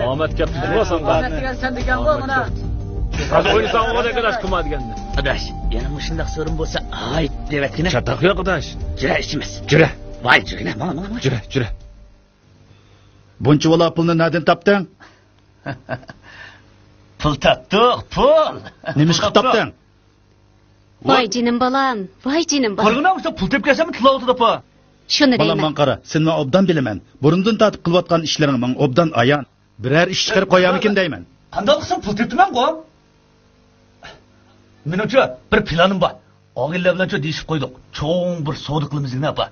ئامەت كەپتۇ، بۇ ساڭا. ئامەت دېگەن سەن دېگەنغۇ، مانا. ھازىر ئوينىساڭ، ئۇ دەك ئاداش، قىلما دېگەننى. ئاداش، يەنە مۇشۇنداق سورۇن بولسا، ھايت دەۋەتكىنە. چاتاق يوق، ئاداش. جۈرە، ئىچىمىز. جۈرە. ۋاي، جۈرگىنە، ماڭا، ماڭا، ماڭا. جۈرە، جۈرە. بۇنچە بالا پۇلنى نەدىن تاپتىڭ؟ پۇل تاپتۇق، پۇل. نېمىشقا تاپتىڭ؟ ۋاي جېنىم بالام، ۋاي جېنىم بالام. قارىغىنا، مۇشۇ پۇل تېپىپ كەلسەم، تىللاۋاتىدۇ، ئاپا. شۇنى دەيمەن. بالام، ماڭا قارا، سېنى مەن ئوبدان بىلىمەن. بۇرۇندىن تارتىپ قىلىۋاتقان ئىشلىرىڭ ماڭا ئوبدان ئايان. بىرەر ئىش چىقىرىپ قويامىكىن دەيمەن. قانداق قىلسام پۇل تېپىمەنغۇ؟ مېنىڭچە، بىر پىلانىم بار. ئاغىنىلەر بىلەنچۇ دېيىشىپ قويدۇق. چوڭ بىر سودا قىلىمىز دېگىن، ئاپا.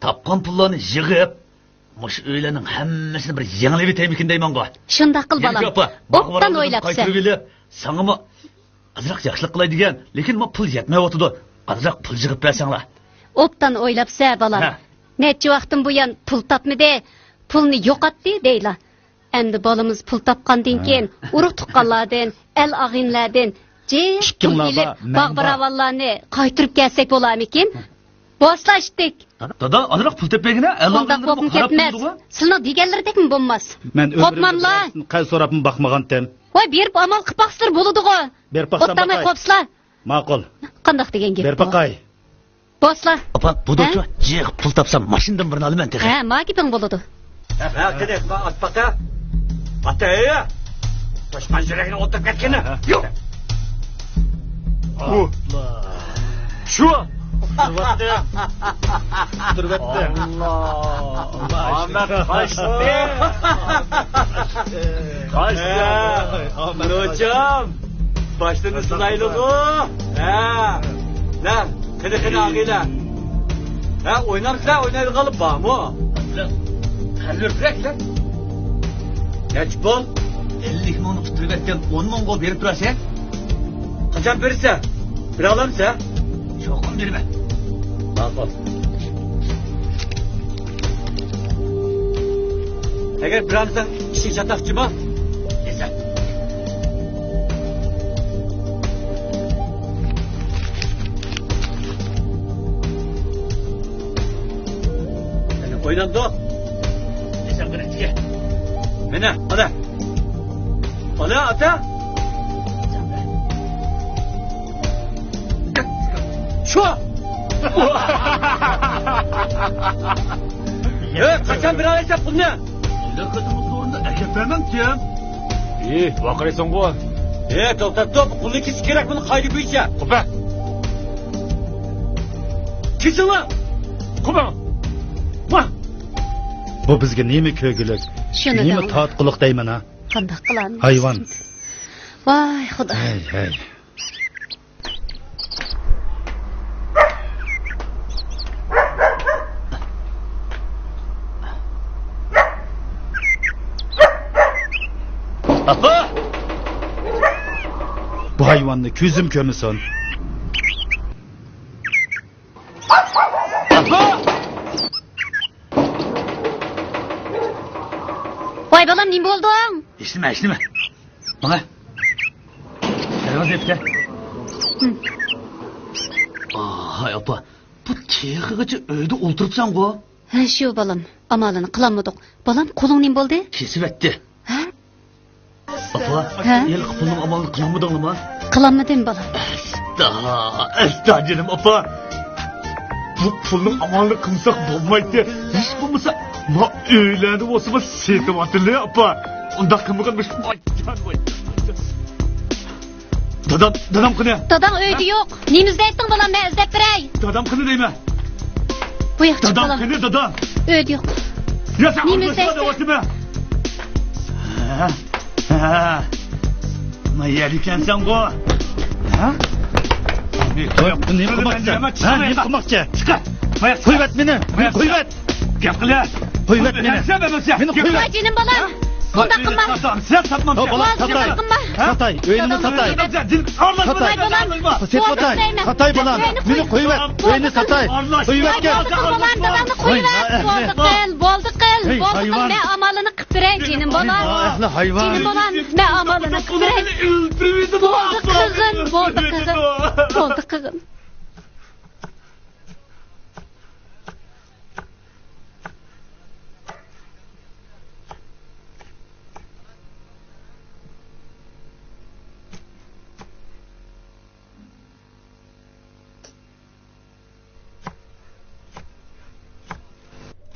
تاپقان پۇللارنى يىغىپ، مۇشۇ ئۆيلەرنىڭ ھەممىسىنى بىر يېڭىلىۋېتەيمىكىن دەيمەنغۇ. شۇنداق قىل، بالام. ئوبدان ئويلاپسەن. قايتۇرۇۋېلىپ، ساڭىمۇ ئازراق ياخشىلىق قىلاي دېگەن، لېكىن ما پۇل يەتمەيۋاتىدۇ. ئازراق پۇل يىغىپ بەرسەڭلار. ئوبدان ئويلاپسەن، بالام. ھە. نەچچە ۋاقىتتىن بۇيان پۇل تاپمىدى، پۇلنى يوقاتتى دەيلا. ئەمدى بالىمىز پۇل تاپقاندىن كېيىن، ئۇرۇق تۇغقانلاردىن، ئەل ئاغىنىلەردىن جىق پۇل ئېلىپ، باغ باراۋانلارنى قايتۇرۇپ كەلسەك بولارمىكىن؟ بولسىلا ئىتتىك. دادا، ئازراق پۇل تېپىپ بەرگىنە، ئەل ئاغىنىلىرىمۇ قاراپ تۇرىدىغۇ. سىلىنىڭ دېگەنلىرىدەكمۇ بولماس. مەن ئۆمرۈمدە قەرز سوراپمۇ باقمىغانتىم. ۋاي، بېرىپ ئامال قىلىپ باقسىلەر بولىدىغۇ. بېرىپ باقسام باقاي. ئوتتاماي قوپسىلا. ماقۇل. قانداق دېگەن گەپ بۇ؟ بېرىپ باقاي. بوسلا. ئاپا، بۇ ھە؟ دوچۇ، جىق پۇل تاپسام، ماشىنىدىن بىرنى ئالىمەن تېخى. ھە، ما گېپىڭ بولىدۇ. ھە، قېنى، ما ئات باقا. ئاتا، ئەي. توشقان يۈرەكنى ئوتتۇرۇپ كەتكىنى. يوق. ئۇ. شۇ. تۇرۇۋەتتى. تۇرۇۋەتتى. ئاللا. ئاللا. ئامەت قاچتى. قاچتى. ئامەت قاچتى. نۇرجان. باشلىرىنى سىلايلىغۇ. ھە. نە، قېنى، قېنى، ئاغىلە. ھە، ئوينامسىلەر، ئوينايدىغانلار بارمۇ؟ قەلبىرەكلەر. نەچچە پۇل؟ ئەللىك مىڭنى قۇتۇرۇۋەتكەن، ئون مىڭغا بېرىپ تۇرارسەن. قاچان بېرىسەن؟ بېرەلەمسەن؟ چوقۇم بېرىمەن. ماقۇل. ئەگەر بېرەلمىسەڭ، ئىشىڭ چاتاق جۇمۇ. دېسە. ئوينامدۇ؟ دېسە قېنى. مانا، ئانا. ئانا، ئاتا. شۇ. ئەي، قاچان بېرەلەيسەن پۇلنى؟ كېلەر قېتىملىق ئورنىدا ئەكەپ بەرمەمتىم. ئى، ۋارقىرايسەنغۇ. ئى، توختاپ تۇر، پۇلنى كېسىش كېرەك، بۇنى قائىدە بويىچە. قوپە. كېسىڭلار. قوپە. ۋاھ. بۇ بىزگە نېمە كۆرگۈلۈك، شۇنى نېمە دەڭلار. تارتقۇلۇق دەيمەن ھا. قانداق قىلامىز؟ ھايۋان. ۋاي خۇدا. ھەي، ھەي. ئاپا! بۇ ھايۋاننى كۆزۈم كۆرمىسۇن. ئاپا! ۋاي بالام، نېمە بولدۇڭ؟ ھېچنېمە، ھېچنېمە. ماڭا. قېرىڭىز يەپتە. ھاي ئاپا، بۇ تېخىغىچە ئۆيدە ئولتۇرۇپسەنغۇ؟ ھە، شۇ بالام، ئامالىنى قىلالمىدۇق. بالام، قولۇڭ نېمە بولدى؟ كېسىۋەتتى. ھە؟ ئاپا، ھە؟ ھېلىقى پۇلنىڭ ئامالىنى قىلالمىدىڭلىما؟ قىلالمىدىم بالام. ئەستا، ئەستا جېنىم ئاپا. بۇ پۇلنىڭ ئامالىنى قىلمىساق بولمايتتى. ھېچ بولمىسا ما ئۆيلەرنى بولسىمۇ سېتىۋاتىلى ئاپا. ئۇنداق قىلمىغان بىر ۋاي جان ۋاي. دادام، دادام قېنى؟ داداڭ ئۆيدە يوق. نېمە ئىزدەيسىڭ بالام، مەن ئىزدەپ بېرەي. دادام قېنى دەيمەن. بۇ ياقچىق دادام بالام. قېنى دادام؟ ئۆيدە يوق. يا سەن نېمە ئىزدەيسىڭ؟ ھە؟ ھە؟ ما يەر ئىكەنسەنغۇ. ھە؟ نېمە قىلماقچى؟ ھە، نېمە قىلماقچى؟ چىقار. قويۇۋەت مېنى. مېنى قويۇۋەت. گەپ قىلە. قويۇۋەت مېنى. مېنى قويۇۋەت. جېنىم بالام. ئۇنداق قىلما. سەن ساتمامسەن. بالام، ساتاي. ساتاي. ئۆينى ساتاي. ساتاي. ساتاي بالام. ساتاي بالام. مېنى قويۇۋەت. ئۆينى ساتاي. قويۇۋەتكىن. بولدى قىل، بولدى قىل، بولدى قىل. مەن ئامالىنى قىلىپ بېرەي، جېنىم بالام. ئەھلى ھايۋان. جېنىم بالام، مەن ئامالىنى قىلىپ بېرەي. بولدى قىزىم، بولدى قىزىم. بولدى قىزىم.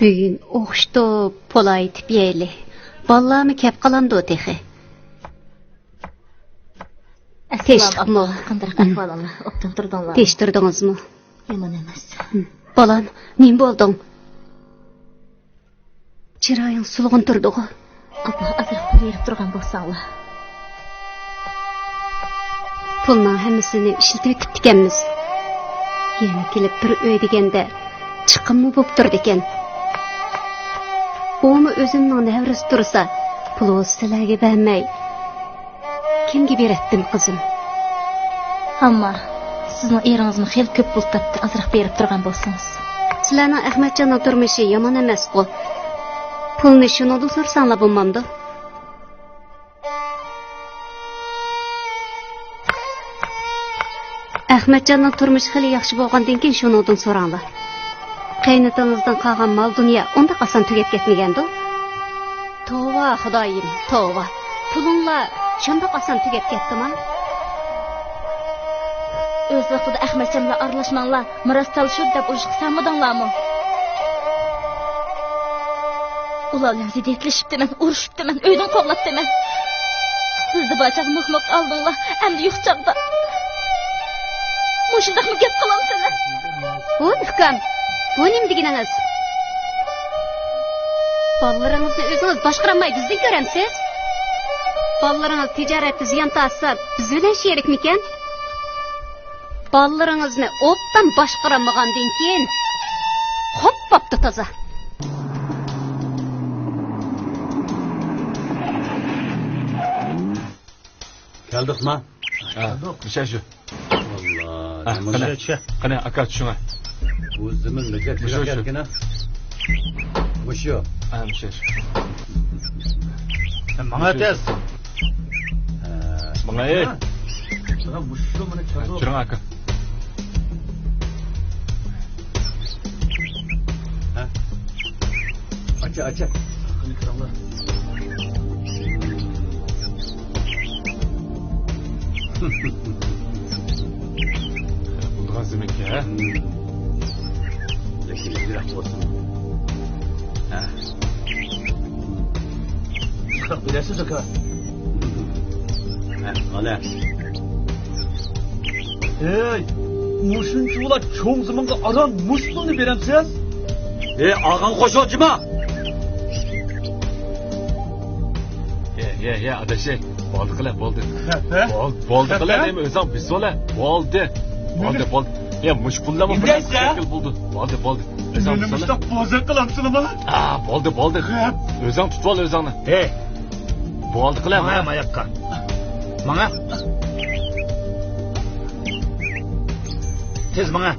بۈگۈن ئوخشىتىپ پول ئايتىپ يەيلى. بالىلارمۇ كەپ قالامدۇ تېخى؟ ئەسسالام تىنچلىقمۇ؟ ئاپا، قانداق ئەھۋالىڭلار؟ ئوبدان تۇردۇڭلارمۇ؟ تىنچ تۇردىڭىزمۇ؟ يامان ئەمەس. بالام، نېمە بولدۇڭ؟ چىرايىڭ سولغۇن تۇرىدىغۇ؟ ئاپا، ئازراق پۇل بېرىپ تۇرغان بولساڭلار. پۇلنىڭ ھەممىسىنى ئىشلىتىۋېتىپتىكەنمىز. يەنە كېلىپ بىر ئۆي دېگەندە چىقىممۇ بوپ تۇرىدىكەن. ئۇمۇ ئۆزۈمنىڭ نەۋرىسى تۇرسا، پۇل بولسا سىلەرگە بەرمەي، كىمگە بېرەتتىم، قىزىم؟ ئەمما سىزنىڭ ئېرىڭىزمۇ خېلى كۆپ پۇل تاپتى، ئازراق بېرىپ تۇرغان بولسىڭىز. سىلەرنىڭ ئەخمەتجاننىڭ تۇرمۇشى يامان ئەمەسقۇ. پۇلنى شۇنىڭدىن سورىساڭلار بولمامدۇ؟ ئەخمەتجاننىڭ تۇرمۇشى خېلى ياخشى بولغاندىن كېيىن شۇنىڭدىن سوراڭلار. قېيىنئاتىڭىزدىن قالغان مال-دۇنيا ئۇنداق ئاسان تۈگەپ كەتمىگەندۇ؟ توۋا، خۇدايىم، توۋا. پۇلۇڭلار شۇنداق ئاسان تۈگەپ كەتتىما؟ ئۆز ۋاقتىدا ئەخمەتجانلار ئارىلاشماڭلار، مىراس تالىشىدۇ دەپ ئۇرۇشقا سالمىدىڭلارمۇ؟ ئۇلار بىلەن زىددىيەتلىشىپتىمەن، ئۇرۇشۇپتىمەن، ئۆيدىن قوغلاپتىمەن. سىزدە بار چاغدا مۇكمۇك ئالدىڭلار، ئەمدى يوق چاغدا مۇشۇنداقمۇ گەپ قىلامسىلەر؟ ۋۇ ئۇكام، بۇ نېمە دېگىنىڭىز؟ بالىلىرىڭىزنى ئۆزىڭىز باشقۇرالماي بىزدىن كۆرەمسىز؟ بالىلىرىڭىز تىجارەتتە زىيان تارتسا، بىز بىلەن شېرىكمىكەن؟ بالىلىرىڭىزنى ئوبدان باشقۇرالمىغاندىن كېيىن، خوپ بوپتۇ تازا. كەلدۇقما؟ ھە، مۇشۇ شۇ. ۋاللا، ھە، نېمە قېنى، بۇ؟ قېنى، ئاكا، چۈشۈڭە. بۇ زېمىن نېگە مۇشۇ، مۇشۇ. كەلگىنە؟ مۇشۇ. ھە، مۇشۇ شۇ. ماڭا تېز. ھە. ماڭا، ئەي. ھە. ساڭا مۇشۇ مېنى چاقىر. چۈرۈڭ، ئاكا. ھە؟ ئاچا، ئاچا. قېنى كىرىڭلار. بولىدىغان زېمىنكەن، ھە؟ لېكىن يىراق بولسۇن. ھە. بىلەسىز، ئاكا. ھە، مانا. ھەي، مۇشۇنچىۋالا چوڭ زېمىنغا ئاران مۇشۇ پۇلنى بېرەمسىز؟ ھەي، ئاغاڭ قوشۇلچىما؟ ھەي، ھەي، ھەي، ئاداش، ھەي، بولدى قىلە، بولدى. خەپە؟ بول-، بولدى خەپە؟ قىلە، نېمە ئۆزۈڭ بىسولا. بولدى. بولدى، خەپە؟ بولدى. ھەي، مۇشۇ پۇللارمۇ بىر شەكىل بولدى. بولدى، بولدى. ئۆزۈڭ بىسولا. مۇشۇنداق بوزەك قىلامسىلىما؟ ئا، بولدى، بولدى. خەپ. ئۆزۈڭ تۇتۇۋال ئۆزۈڭنى. ھەي. بولدى قىلە، ماڭا، ماڭا. ماياققا. ماڭا. تېز ماڭا.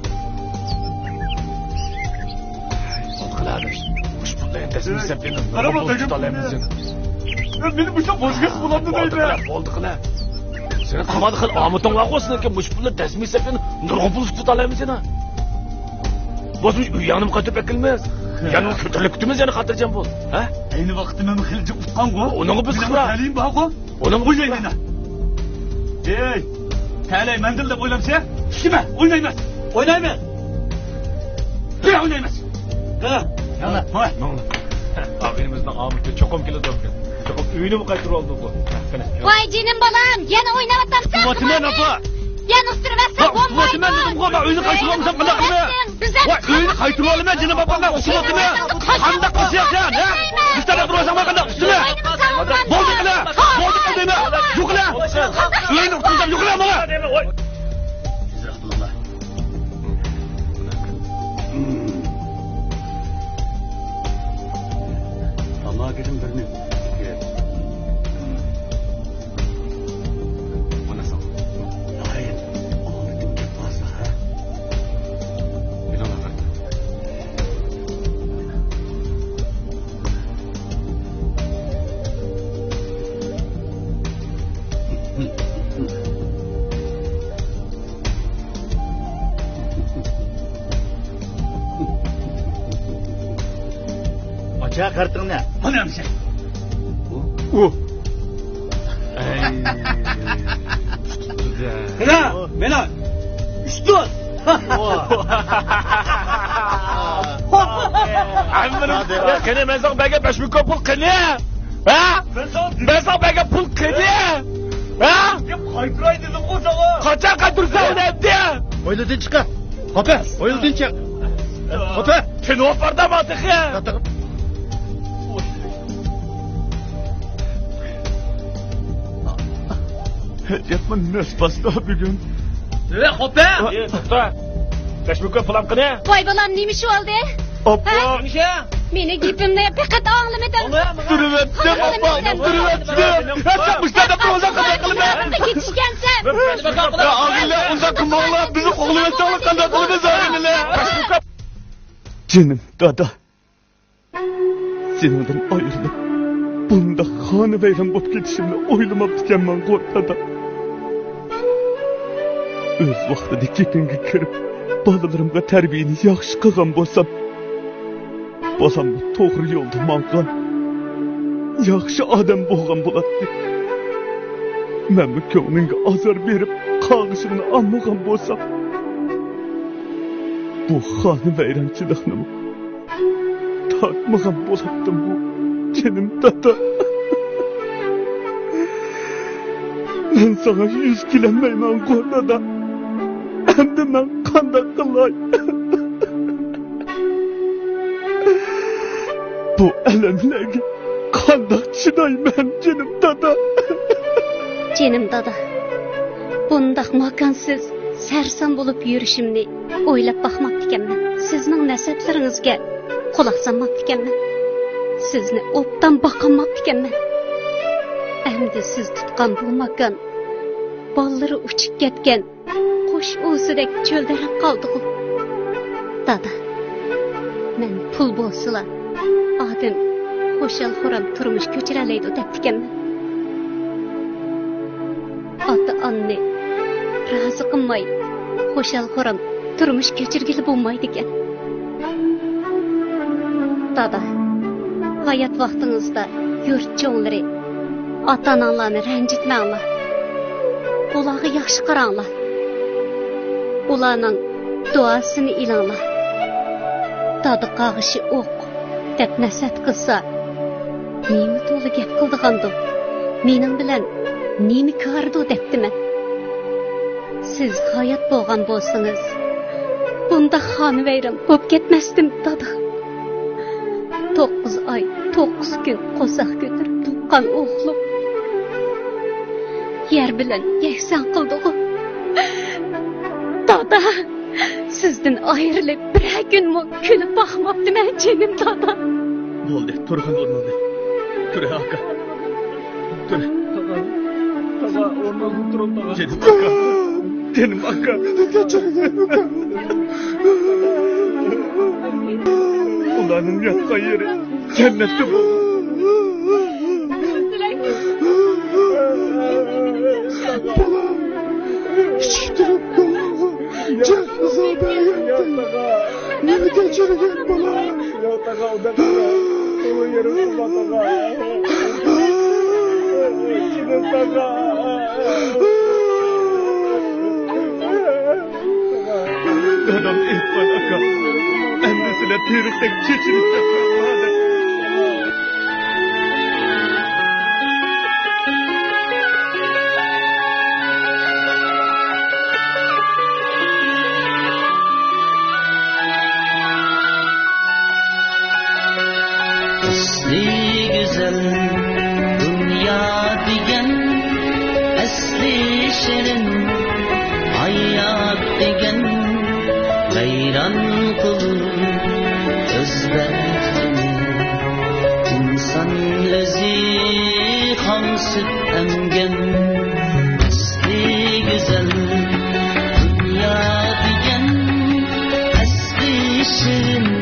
بولدى قىلە، ئاداش. مۇشۇ پۇلنى دەسمىسەپ يەنە نۇرغۇن پۇل تۇتالايمىز يەنە. مېنى مۇشۇنداق بوزەك بولامدۇ دەيمەن. بولدى قىلە، بولدى قىلە. سېنىڭ قىلمايدىغان ئامىتىڭ بارغۇ، سېنىڭكى مۇشۇ پۇلنى دەسمىسەپ يەنە نۇرغۇن پۇل تۇتالايمىز يەنە. بولسا ئۆيۈڭنىمۇ قايتۇرۇپ ئەكەلمىز. يەنە كۆتۈرۈلۈپ كېتىمىز يەنە، خاتىرجەم بول. ھە؟ ئەينى ۋاقىتتا مەن خېلى جىق ئۇتقانغۇ. ئۇنىڭغا بىز مېنىڭ تەلىيىم بارغۇ. ئۇنىڭ ئوينايمەن. ھەي، تەلەي مەندىن دەپ ئويلامسەن؟ ئىشلىمە، ئوينايمەن. ئوينايمەن. بىر ئوينايمەن. ھە. ماڭا. ماڭا. ئاغىنىمىزنىڭ ئامىتى چوقۇم كېلىدۇ. چوقۇم ئۆيىنىمۇ قايتۇرۇۋالدى بۇ. قېنى. ۋاي جېنىم بالام، يەنە ئويناۋاتامسەن؟ ئۇتۇۋاتىمەن، ئاپا. يەنە ئۇتتۇرۇۋەتسە بولمايدۇ. ئۇتۇۋاتىمەن دېدىمغۇ، مەن ئۆينى قايتۇرۇۋالمىسام قانداق قىلىمەن؟ ۋاي، ئۆينى قايتۇرۇۋالىمەن، جېنىم ئاپا، مەن ئۇتتۇرۇۋاتىمەن. قانداق قىلسا ياخشى، ھە؟ بىز تەرەپ تۇرۇۋالساڭ مەن قانداق ئۇتتۇمەن؟ بولدى قىلە، بولدى قىلە دەيمەن. يوق قىلە. ئۆينى ئۇتتۇرسام يوق قىلە ماڭا. تېزرەك قىلىڭلار. تاماكىدىن بىرنى. بۇنى ساڭا. ھايات، ئالدىدىن گەپ بارسا، ھە؟ يۈرۈڭلار، قارتلار. ئاچا كارتىڭنى. مانا ئەمىسە. ئۇ. ئەي. قېنى، مانا ئۈچ تال. ھەممىنى. قېنى، مەن ساڭا بەرگەن بەش مىڭ كوي پۇل قېنى؟ ھە؟ مەن ساڭا بەرگەن پۇل قېنى؟ ھە؟ دەپ قايتۇراي دېدىمغۇ ساڭا. قاچان قايتۇرساڭ ئۇنى ئەمدى؟ ھويلىدىن چىقار. خوپە، ھويلىدىن چىق. خوپە. كىنو باردا ما تېخى. ھەجەپمۇ نەس باستا بۈگۈن. ئە، خوپە. ئە، توختا. بەش مىڭ كوي پۇلام قېنى؟ ۋاي بالام، نېمە ئىش بولدى؟ ئاپا. ھە؟ مېنىڭ گېپىمنى پەقەت ئاڭلىمىدىڭ. ئۇتتۇرۇۋەتتىم، ئاپا، ئۇتتۇرۇۋەتتىم. ھە، سەن مۇشۇنداق دەپ تۇرۇۋالساڭ قانداق قىلىمەن؟ كېتىشكەنسەن. يا ئاغىنىلەر، ئۇنداق قىلماڭلار، بىزنى قوغلىۋەتسەڭلار قانداق قىلىمىز، ئاغىنىلەر؟ جېنىم دادا، سېنىڭدىن ئايرىلىپ، بۇنداق خانىۋەيران بولۇپ كېتىشىمنى ئويلىماپتىكەنمەنغۇ، دادا. ئۆز ۋاقتىدا گېپىڭگە كىرىپ، بالىلىرىمغا تەربىيەنى ياخشى قىلغان بولسام، بالاممۇ توغرا يولدا ماڭغان، ياخشى ئادەم بولغان بولاتتى. مەنمۇ كۆڭلۈڭگە ئازار بېرىپ، قارغىشىمنى ئالمىغان بولساڭ، بۇ خانىۋەيرانچىلىقنىمۇ تارتمىغان بولاتتىمغۇ، جېنىم دادا. مەن ساڭا يۈز كېلەلمەيمەنغۇ، دادا. ئەمدى مەن قانداق قىلاي؟ بۇ ئەلەملەرگە قانداق چىدايمەن، جېنىم دادا؟ جېنىم دادا، بۇنداق ماكانسىز، سەرسان بولۇپ يۈرۈشۈمنى ئويلاپ باقماپتىكەنمەن. سىزنىڭ نەسىھەتلىرىڭىزگە قۇلاق سالماپتىكەنمەن. سىزنى ئوبدان باقالماپتىكەنمەن. ئەمدى سىز تۇتقان بۇ ماكان بالىلىرى ئۇچۇپ كەتكەن قۇش ئۇۋىسىدەك چۆلدەرەپ قالدىغۇ. دادا، مەن پۇل بولسىلا، ئادەم خۇشال-خۇرام تۇرمۇش كۆچۈرەلەيدۇ دەپتىكەنمەن. ئاتا-ئانىنى رازى قىلماي، خۇشال-خۇرام تۇرمۇش كەچۈرگىلى بولمايدىكەن. دادا، ھايات ۋاقتىڭىزدا يۇرت چوڭلىرى، ئاتا-ئاناڭلارنى رەنجىتمەڭلار. ئۇلارغا ياخشى قاراڭلار. ئۇلارنىڭ دۇئاسىنى ئېلىڭلار. دادا قارغىشى ئوق دەپ نەسىھەت قىلسا، نېمە تولا گەپ قىلىدىغاندۇ؟ مېنىڭ بىلەن نېمە كارىدۇ دەپتىمەن. سىز ھايات بولغان بولسىڭىز، بۇنداق خانىۋەيران بولۇپ كەتمەستىم، دادا. توققۇز ئاي، توققۇز كۈن قورساق كۆتۈرۈپ تۇغقان ئوغلۇم يەر بىلەن يەكسان قىلدىغۇ. دادا، سىزدىن ئايرىلىپ بىرەر كۈنمۇ كۈلۈپ باقماپتىمەن، جېنىم دادا. بولدى، تۇرغىن ئورنۇڭدىن. تۇر، ئاكا. تۇر. تاغا، تاغا، ئورنۇڭدىن تۇرۇڭ، تاغا. جېنىم ئاكا. جېنىم ئاكا. مېنى كەچۈرگىن، ئۇكام. ئۇلارنىڭ ياتقان يېرى جەننەتتە بولغۇر. بالام، ئىچىك تۇرۇپ بالامغا جەزا بەرگەنتى. مېنى كەچۈرگىن، بالام. دادام ئېيتقان، ئاكا، ئەمدى سىلەر تېرىقتەك چېچىلىپ كەتمەڭلار دەپ. ئەسلى گۈزەل دۇنيا دېگەن، ئەسلى شېرىن ھايات دېگەن، ۋەيران قىلىپ ئۆز بەختىنى ئىنسان ئۆزى خام سۈت ئەمگەن. ئەسلى گۈزەل دۇنيا دېگەن، ئەسلى شېرىن